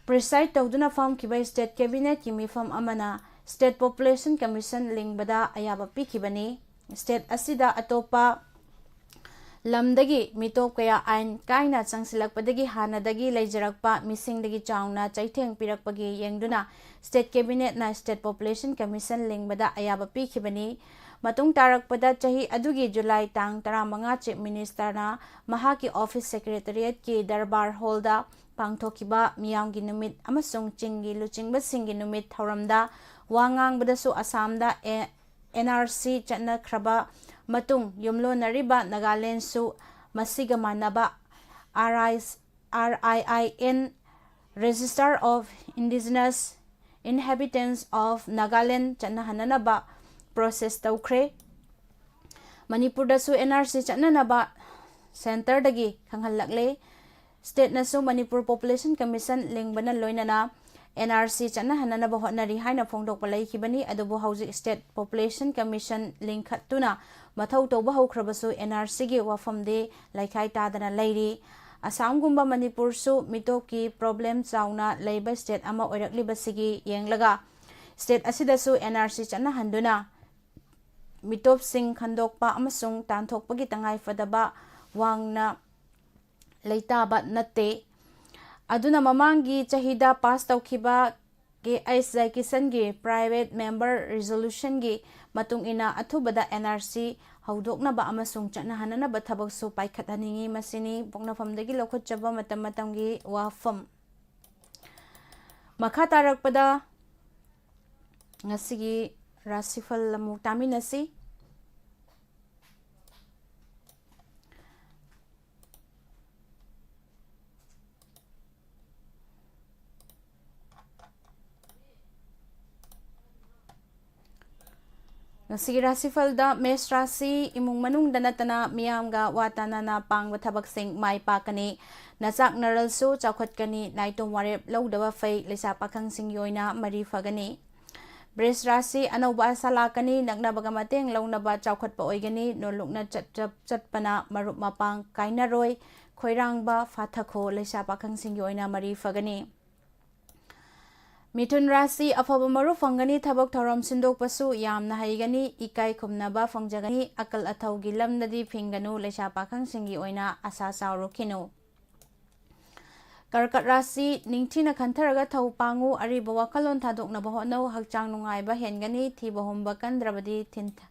preside ꯇꯧꯗꯨꯅ ꯐꯝꯈꯤꯕ State Cabinetꯀꯤ ꯃꯤꯐꯝ ꯑꯃꯅ State Population Commission ꯂꯤꯡꯕꯗ ꯑꯌꯥꯕ ꯄꯤꯈꯤꯕꯅꯤ꯫ State ꯑꯁꯤꯗ ꯑꯇꯣꯞꯄ ꯂꯝꯗꯒꯤ ꯃꯤꯇꯣꯞ ꯀꯌꯥ ꯑꯥꯏꯟ ꯀꯥꯏꯅ ꯆꯪꯁꯤꯜꯂꯛꯄꯗꯒꯤ ꯍꯥꯟꯅꯗꯒꯤ ꯂꯩꯖꯔꯛꯄ ꯃꯤꯁꯤꯡꯗꯒꯤ ꯆꯥꯎꯅ ꯆꯩꯊꯦꯡ ꯄꯤꯔꯛꯄꯒꯤ ꯌꯦꯡꯗꯨꯅ State Cabinetꯅ State Population Commission ꯂꯤꯡꯕꯗ ꯑꯌꯥꯕ ꯄꯤꯈꯤꯕꯅꯤ꯫ ꯃꯇꯨꯡ ꯇꯥꯔꯛꯄꯗ ꯆꯍꯤ ꯑꯗꯨꯒꯤ July ꯇꯥꯡ ꯇꯔꯥꯃꯉꯥ Chief Ministerꯅ ꯃꯍꯥꯛꯀꯤ office Secretariatꯀꯤ Darbar Hallꯗ ꯄꯥꯡꯊꯣꯛꯈꯤꯕ ꯃꯤꯌꯥꯝꯒꯤ ꯅꯨꯃꯤꯠ ꯑꯃꯁꯨꯡ ꯆꯤꯡꯒꯤ ꯂꯨꯆꯤꯡꯕꯁꯤꯡꯒꯤ ꯅꯨꯃꯤꯠ ꯊꯧꯔꯝꯗ ꯋꯥ ꯉꯥꯡꯕꯗꯁꯨ ꯑꯁꯥꯝꯗ ꯑꯦ-, N R C ꯆꯠꯅꯈ꯭ꯔꯕ ꯃꯇꯨꯡ ꯌꯨꯝꯂꯣꯟꯅꯔꯤꯕ ꯅꯥꯒꯥꯂꯦꯟꯗꯁꯨ ꯃꯁꯤꯒ ꯃꯥꯟꯅꯕ R I, R I I N, Register of Indigenous Inhabitants of Nagaland ꯆꯠꯅꯍꯟꯅꯅꯕ process ꯇꯧꯈ꯭ꯔꯦ꯫ ꯃꯅꯤꯄꯨꯔꯗꯁꯨ N R C ꯆꯠꯅꯅꯕ centreꯗꯒꯤ ꯈꯪꯍꯜꯂꯛꯂꯦ꯫ Stateꯅꯁꯨ ꯃꯅꯤꯄꯨꯔ Population Commission ꯂꯤꯡꯕꯅ ꯂꯣꯏꯅꯅ N R C ꯆꯠꯅꯍꯟꯅꯅꯕ ꯍꯣꯠꯅꯔꯤ ꯍꯥꯏꯅ ꯐꯣꯡꯗꯣꯛꯄ ꯂꯩꯈꯤꯕꯅꯤ, ꯑꯗꯨꯕꯨ ꯍꯧꯖꯤꯛ State Population Commission ꯂꯤꯡꯈꯠꯇꯨꯅ ꯃꯊꯧ ꯇꯧꯕ ꯍꯧꯈ꯭ꯔꯕꯁꯨ N R Cꯒꯤ ꯋꯥꯐꯝꯗꯤ ꯂꯩꯈꯥꯏ ꯇꯥꯗꯅ ꯂꯩꯔꯤ꯫ ꯑꯁꯥꯝꯒꯨꯝꯕ ꯃꯅꯤꯄꯨꯔꯁꯨ ꯃꯤꯇꯣꯞꯀꯤ problem ꯆꯥꯎꯅ ꯂꯩꯕ state ꯑꯃ ꯑꯣꯏꯔꯛꯂꯤꯕꯁꯤꯒꯤ ꯌꯦꯡꯂꯒ state ꯑꯁꯤꯗꯁꯨ N R C ꯆꯠꯅꯍꯟꯗꯨꯅ ꯃꯤꯇꯣꯞꯁꯤꯡ ꯈꯟꯗꯣꯛꯄ ꯑꯃꯁꯨꯡ ꯇꯥꯟꯊꯣꯛꯄꯒꯤ ꯇꯉꯥꯏ ꯐꯗꯕ ꯋꯥꯡꯅ ꯂꯩꯇꯥꯕ ꯅꯠꯇꯦ꯫ ꯑꯗꯨꯅ ꯃꯃꯥꯡꯒꯤ ꯆꯍꯤꯗ pass ꯇꯧꯈꯤꯕ ꯀꯦ ꯑꯩꯆ ꯖꯌꯀꯤꯁꯟꯒꯤ private member resolutionꯒꯤ ꯃꯇꯨꯡ ꯏꯟꯅ ꯑꯊꯨꯕꯗ N R C ꯍꯧꯗꯣꯛꯅꯕ ꯑꯃꯁꯨꯡ ꯆꯠꯅꯍꯟꯅꯅꯕ ꯊꯕꯛꯁꯨ ꯄꯥꯏꯈꯠꯍꯟꯅꯤꯡꯏ꯫ ꯃꯁꯤꯅꯤ ꯄꯣꯛꯅꯐꯝꯗꯒꯤ ꯂꯧꯈꯠꯆꯕ ꯃꯇꯝ ꯃꯇꯝꯒꯤ ꯋꯥꯐꯝ꯫ ꯃꯈꯥ ꯇꯥꯔꯛꯄꯗ ꯉꯁꯤꯒꯤ ꯔꯥꯁꯤꯐꯜ ꯑꯃꯨꯛ ꯇꯥꯃꯤꯟꯅꯁꯤ꯫ ꯉꯁꯤꯒꯤ ꯔꯥꯁꯤꯐꯜꯗ ꯃꯦꯁ ꯔꯥꯁꯤ ꯏꯃꯨꯡ ꯃꯅꯨꯡꯗ ꯅꯠꯇꯅ ꯃꯤꯌꯥꯝꯒ ꯋꯥ ꯇꯥꯅꯅ ꯄꯥꯡꯕ ꯊꯕꯛꯁꯤꯡ ꯃꯥꯏ ꯄꯥꯛꯀꯅꯤ꯫ ꯅꯆꯥꯛꯅꯔꯜꯁꯨ ꯆꯥꯎꯈꯠꯀꯅꯤ꯫ ꯅꯥꯏꯇꯣꯝ ꯋꯥꯔꯦꯞ ꯂꯧꯗꯕ ꯐꯩ꯫ ꯂꯩꯁꯥ ꯄꯥꯈꯪꯁꯤꯡꯒꯤ ꯑꯣꯏꯅ ꯃꯔꯤ ꯐꯒꯅꯤ꯫ ꯕ꯭ꯔꯤꯖ ꯔꯥꯁꯤ ꯑꯅꯧꯕ ꯑꯁꯥ ꯂꯥꯛꯀꯅꯤ꯫ ꯅꯛꯅꯕꯒ ꯃꯇꯦꯡ ꯂꯧꯅꯕ ꯆꯥꯎꯈꯠꯄ ꯑꯣꯏꯒꯅꯤ꯫ ꯅꯣꯜꯂꯨꯛꯅ ꯆꯠ-, ꯆꯠ-, ꯆꯠꯄꯅ ꯃꯔꯨꯞ ꯃꯄꯥꯡ ꯀꯥꯏꯅꯔꯣꯏ꯫ ꯈꯣꯏꯔꯥꯡꯕ ꯐꯥꯊꯈꯣ꯫ ꯂꯩꯁꯥ ꯄꯥꯈꯪꯁꯤꯡꯒꯤ ꯑꯣꯏꯅ ꯃꯔꯤ ꯐꯒꯅꯤ꯫ ꯃꯤꯊꯨꯟ ꯔꯥꯁꯤ ꯑꯐꯕ ꯃꯔꯨꯞ ꯐꯪꯒꯅꯤ꯫ ꯊꯕꯛ ꯊꯧꯔꯝ ꯁꯤꯟꯗꯣꯛꯄꯁꯨ ꯌꯥꯝꯅ ꯍꯩꯒꯅꯤ꯫ ꯏꯀꯥꯏ ꯈꯨꯝꯅꯕ ꯐꯪꯖꯒꯅꯤ꯫ ꯑꯀꯜ ꯑꯊꯧꯒꯤ ꯂꯝꯗꯗꯤ ꯐꯤꯡꯒꯅꯨ꯫ ꯂꯩꯁꯥ ꯄꯥꯈꯪꯁꯤꯡꯒꯤ ꯑꯣꯏꯅ ꯑꯁꯥ ꯆꯥꯎꯔꯨꯈꯤꯅꯨ꯫ ꯀꯔꯀꯠ ꯔꯥꯁꯤ ꯅꯤꯡꯊꯤꯅ ꯈꯟꯊꯔꯒ ꯊꯧ ꯄꯥꯡꯉꯨ꯫ ꯑꯔꯤꯕ ꯋꯥꯈꯜꯂꯣꯟ ꯊꯥꯗꯣꯛꯅꯕ ꯍꯣꯠꯅꯧ꯫ ꯍꯛꯆꯥꯡ ꯅꯨꯡꯉꯥꯏꯕ ꯍꯦꯟꯒꯅꯤ꯫ ꯊꯤꯕ ꯍꯨꯝꯕ ꯀꯟꯗ꯭ꯔꯕꯗꯤ ꯊꯤꯟꯊ-,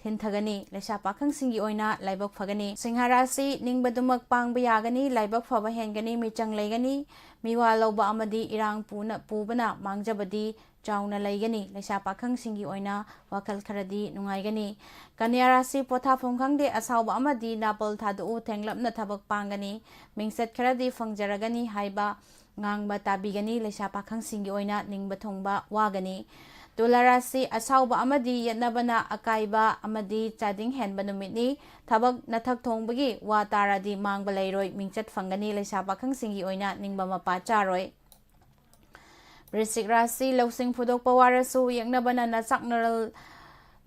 ꯊꯤꯟꯊꯒꯅꯤ꯫ ꯂꯩꯁꯥ ꯄꯥꯈꯪꯁꯤꯡꯒꯤ ꯑꯣꯏꯅ ꯂꯥꯏꯕꯛ ꯐꯒꯅꯤ꯫ ꯁꯤꯡꯍ ꯔꯥꯁꯤ ꯅꯤꯡꯕꯗꯨꯃꯛ ꯄꯥꯡꯕ ꯌꯥꯒꯅꯤ꯫ ꯂꯥꯏꯕꯛ ꯐꯕ ꯍꯦꯟꯒꯅꯤ꯫ ꯃꯤꯆꯪ ꯂꯩꯒꯅꯤ꯫ ꯃꯤꯋꯥ ꯂꯧꯕ ꯑꯃꯗꯤ ꯏꯔꯥꯡ ꯄꯨꯅ-, ꯄꯨꯕꯅ ꯃꯥꯡꯖꯕꯗꯤ ꯆꯥꯎꯅ ꯂꯩꯒꯅꯤ꯫ ꯂꯩꯁꯥ ꯄꯥꯈꯪꯁꯤꯡꯒꯤ ꯑꯣꯏꯅ ꯋꯥꯈꯜ ꯈꯔꯗꯤ ꯅꯨꯡꯉꯥꯏꯒꯅꯤ꯫ ꯀꯟꯌꯥ ꯔꯥꯁꯤ ꯄꯣꯊꯥꯐꯝ ꯈꯪꯗꯦ꯫ ꯑꯁꯥꯎꯕ ꯑꯃꯗꯤ ꯅꯥꯄꯜ ꯊꯥꯗꯣꯛꯎ꯫ ꯊꯦꯡꯂꯞꯅ ꯊꯕꯛ ꯄꯥꯡꯒꯅꯤ꯫ ꯃꯤꯡꯆꯠ ꯈꯔꯗꯤ ꯐꯪꯖꯔꯒꯅꯤ ꯍꯥꯏꯕ ꯉꯥꯡꯕ ꯇꯥꯕꯤꯒꯅꯤ꯫ ꯂꯩꯁꯥ ꯄꯥꯈꯪꯁꯤꯡꯒꯤ ꯑꯣꯏꯅ ꯅꯤꯡꯕ ꯊꯨꯡꯕ ꯋꯥꯒꯅꯤ꯫ ꯇꯨꯂꯥ ꯔꯥꯁꯤ ꯑꯁꯥꯎꯕ ꯑꯃꯗꯤ ꯌꯦꯠꯅꯕꯅ ꯑꯀꯥꯏꯕ ꯑꯃꯗꯤ ꯆꯥꯗꯤꯡ ꯍꯦꯟꯕ ꯅꯨꯃꯤꯠꯅꯤ꯫ ꯊꯕꯛ ꯅꯊꯛ ꯊꯣꯡꯕꯒꯤ ꯋꯥ ꯇꯥꯔꯗꯤ ꯃꯥꯡꯕ ꯂꯩꯔꯣꯏ꯫ ꯃꯤꯡꯆꯠ ꯐꯪꯒꯅꯤ꯫ ꯂꯩꯁꯥ ꯄꯥꯈꯪꯁꯤꯡꯒꯤ ꯑꯣꯏꯅ ꯅꯤꯡꯕ ꯃꯄꯥ ꯆꯥꯔꯣꯏ꯫ ꯕ꯭ꯔꯤꯁꯤꯛ ꯔꯥꯁꯤ ꯂꯧꯁꯤꯡ ꯐꯨꯗꯣꯛꯄ ꯋꯥꯔꯁꯨ ꯌꯦꯛꯅꯕꯅ ꯅꯆꯥꯛꯅꯔꯜ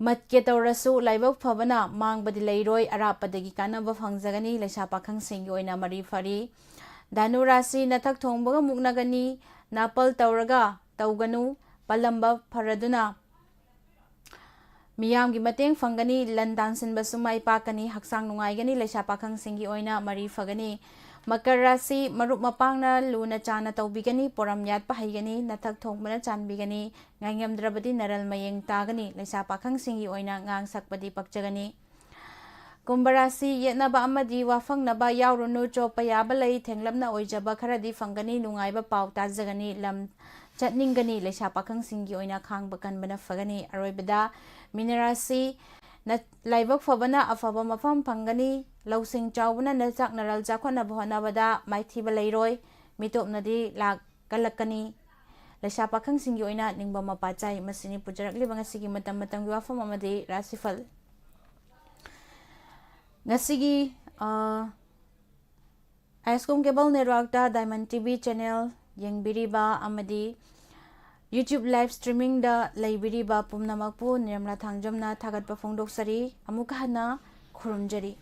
ꯃꯠꯀꯦ ꯇꯧꯔꯁꯨ ꯂꯥꯏꯕꯛ ꯐꯕꯅ ꯃꯥꯡꯕꯗꯤ ꯂꯩꯔꯣꯏ꯫ ꯑꯔꯥꯞꯄꯗꯒꯤ ꯀꯥꯟꯅꯕ ꯐꯪꯖꯒꯅꯤ꯫ ꯂꯩꯁꯥ ꯄꯥꯈꯪꯁꯤꯡꯒꯤ ꯑꯣꯏꯅ ꯃꯔꯤ ꯐꯔꯤ꯫ ꯙꯅꯨ ꯔꯥꯁꯤ ꯅꯊꯛ ꯊꯣꯡꯕꯒ ꯃꯨꯛꯅꯒꯅꯤ꯫ ꯅꯥꯄꯜ ꯇꯧꯔꯒ ꯇꯧꯒꯅꯨ꯫ ꯄꯜꯂꯝꯕ ꯐꯔꯗꯨꯅ ꯃꯤꯌꯥꯝꯒꯤ ꯃꯇꯦꯡ ꯐꯪꯒꯅꯤ, ꯂꯟ ꯇꯥꯟꯁꯤꯟꯕꯁꯨ ꯃꯥꯏ ꯄꯥꯛꯀꯅꯤ, ꯍꯛꯆꯥꯡ ꯅꯨꯡꯉꯥꯏꯒꯅꯤ, ꯂꯩꯁꯥ ꯄꯥꯈꯪꯁꯤꯡꯒꯤ ꯑꯣꯏꯅ ꯃꯔꯤ ꯐꯒꯅꯤ꯫ ꯃꯀꯔ ꯔꯥꯁꯤ, ꯃꯔꯨꯞ ꯃꯄꯥꯡꯅ ꯂꯨꯅ ꯆꯥꯟꯅ ꯇꯧꯕꯤꯒꯅꯤ, ꯄꯣꯔꯝ ꯌꯥꯠꯄ ꯍꯩꯒꯅꯤ, ꯅꯊꯛ ꯊꯣꯡꯕꯅ ꯆꯥꯟꯕꯤꯒꯅꯤ, ꯉꯥꯏꯉꯝꯗ꯭ꯔꯕꯗꯤ ꯅꯔꯜ ꯃꯌꯦꯡ ꯇꯥꯒꯅꯤ, ꯂꯩꯁꯥ ꯄꯥꯈꯪꯁꯤꯡꯒꯤ ꯑꯣꯏꯅ ꯉꯥꯡ ꯁꯛꯄꯗꯤ ꯄꯛꯆꯒꯅꯤ꯫ ꯀꯨꯝꯚ ꯔꯥꯁꯤ, ꯌꯦꯠꯅꯕ ꯑꯃꯗꯤ ꯋꯥꯐꯪꯅꯕ ꯌꯥꯎꯔꯨꯅꯨ, ꯆꯣꯞꯄ ꯌꯥꯕ ꯂꯩ, ꯊꯦꯡꯂꯞꯅ ꯑꯣꯏꯖꯕ ꯈꯔꯗꯤ ꯐꯪꯒꯅꯤ, ꯅꯨꯡꯉꯥꯏꯕ ꯄꯥꯎ ꯇꯥꯖꯒꯅꯤ, ꯂꯝ ꯆꯠꯅꯤꯡꯒꯅꯤ, ꯂꯩꯁꯥ ꯄꯥꯈꯪꯁꯤꯡꯒꯤ ꯑꯣꯏꯅ ꯈꯥꯡꯕ ꯀꯟꯕꯅ ꯐꯒꯅꯤ꯫ ꯑꯔꯣꯏꯕꯗ ꯃꯤꯅ ꯔꯥꯁꯤ, ꯅ-, ꯂꯥꯏꯕꯛ ꯐꯕꯅ ꯑꯐꯕ ꯃꯐꯝ ꯐꯪꯒꯅꯤ, ꯂꯧꯁꯤꯡ ꯆꯥꯎꯕꯅ ꯅꯆꯥꯛ ꯅꯔꯜ ꯆꯥꯎꯈꯠꯅꯕ ꯍꯣꯠꯅꯕꯗ ꯃꯥꯏꯊꯤꯕ ꯂꯩꯔꯣꯏ, ꯃꯤꯇꯣꯞꯅꯗꯤ ꯂꯥꯛ ꯀꯜꯂꯛꯀꯅꯤ꯫ ꯂꯩꯁꯥ ꯄꯥꯈꯪꯁꯤꯡꯒꯤ ꯑꯣꯏꯅ ꯅꯤꯡꯕ ꯃꯄꯥ ꯆꯥꯏ꯫ ꯃꯁꯤꯅꯤ ꯄꯨꯖꯔꯛꯂꯤꯕ ꯉꯁꯤꯒꯤ ꯃꯇꯝ ꯃꯇꯝꯒꯤ ꯋꯥꯐꯝ ꯑꯃꯗꯤ ꯔꯥꯁꯤꯐꯜ꯫ ꯉꯁꯤꯒꯤ, ꯑ, ꯑꯥꯏ ꯑꯦꯁ ꯀꯣꯝ ꯀꯦꯕꯜ ꯅꯦꯠꯋꯥꯔꯛꯇ ꯗꯥꯏꯃꯟ ꯇꯤ ꯚꯤ ꯆꯦꯅꯦꯜ ꯌꯦꯡꯕꯤꯔꯤꯕ ꯑꯃꯗꯤ YouTube live streamingꯗ ꯂꯩꯕꯤꯔꯤꯕ ꯄꯨꯝꯅꯃꯛꯄꯨ ꯅꯤꯔꯃꯂꯥ ꯊꯥꯡꯖꯝꯅ ꯊꯥꯒꯠꯄ ꯐꯣꯡꯗꯣꯛꯆꯔꯤ꯫ ꯑꯃꯨꯛꯀ ꯍꯟꯅ ꯈꯨꯔꯨꯝꯖꯔꯤ꯫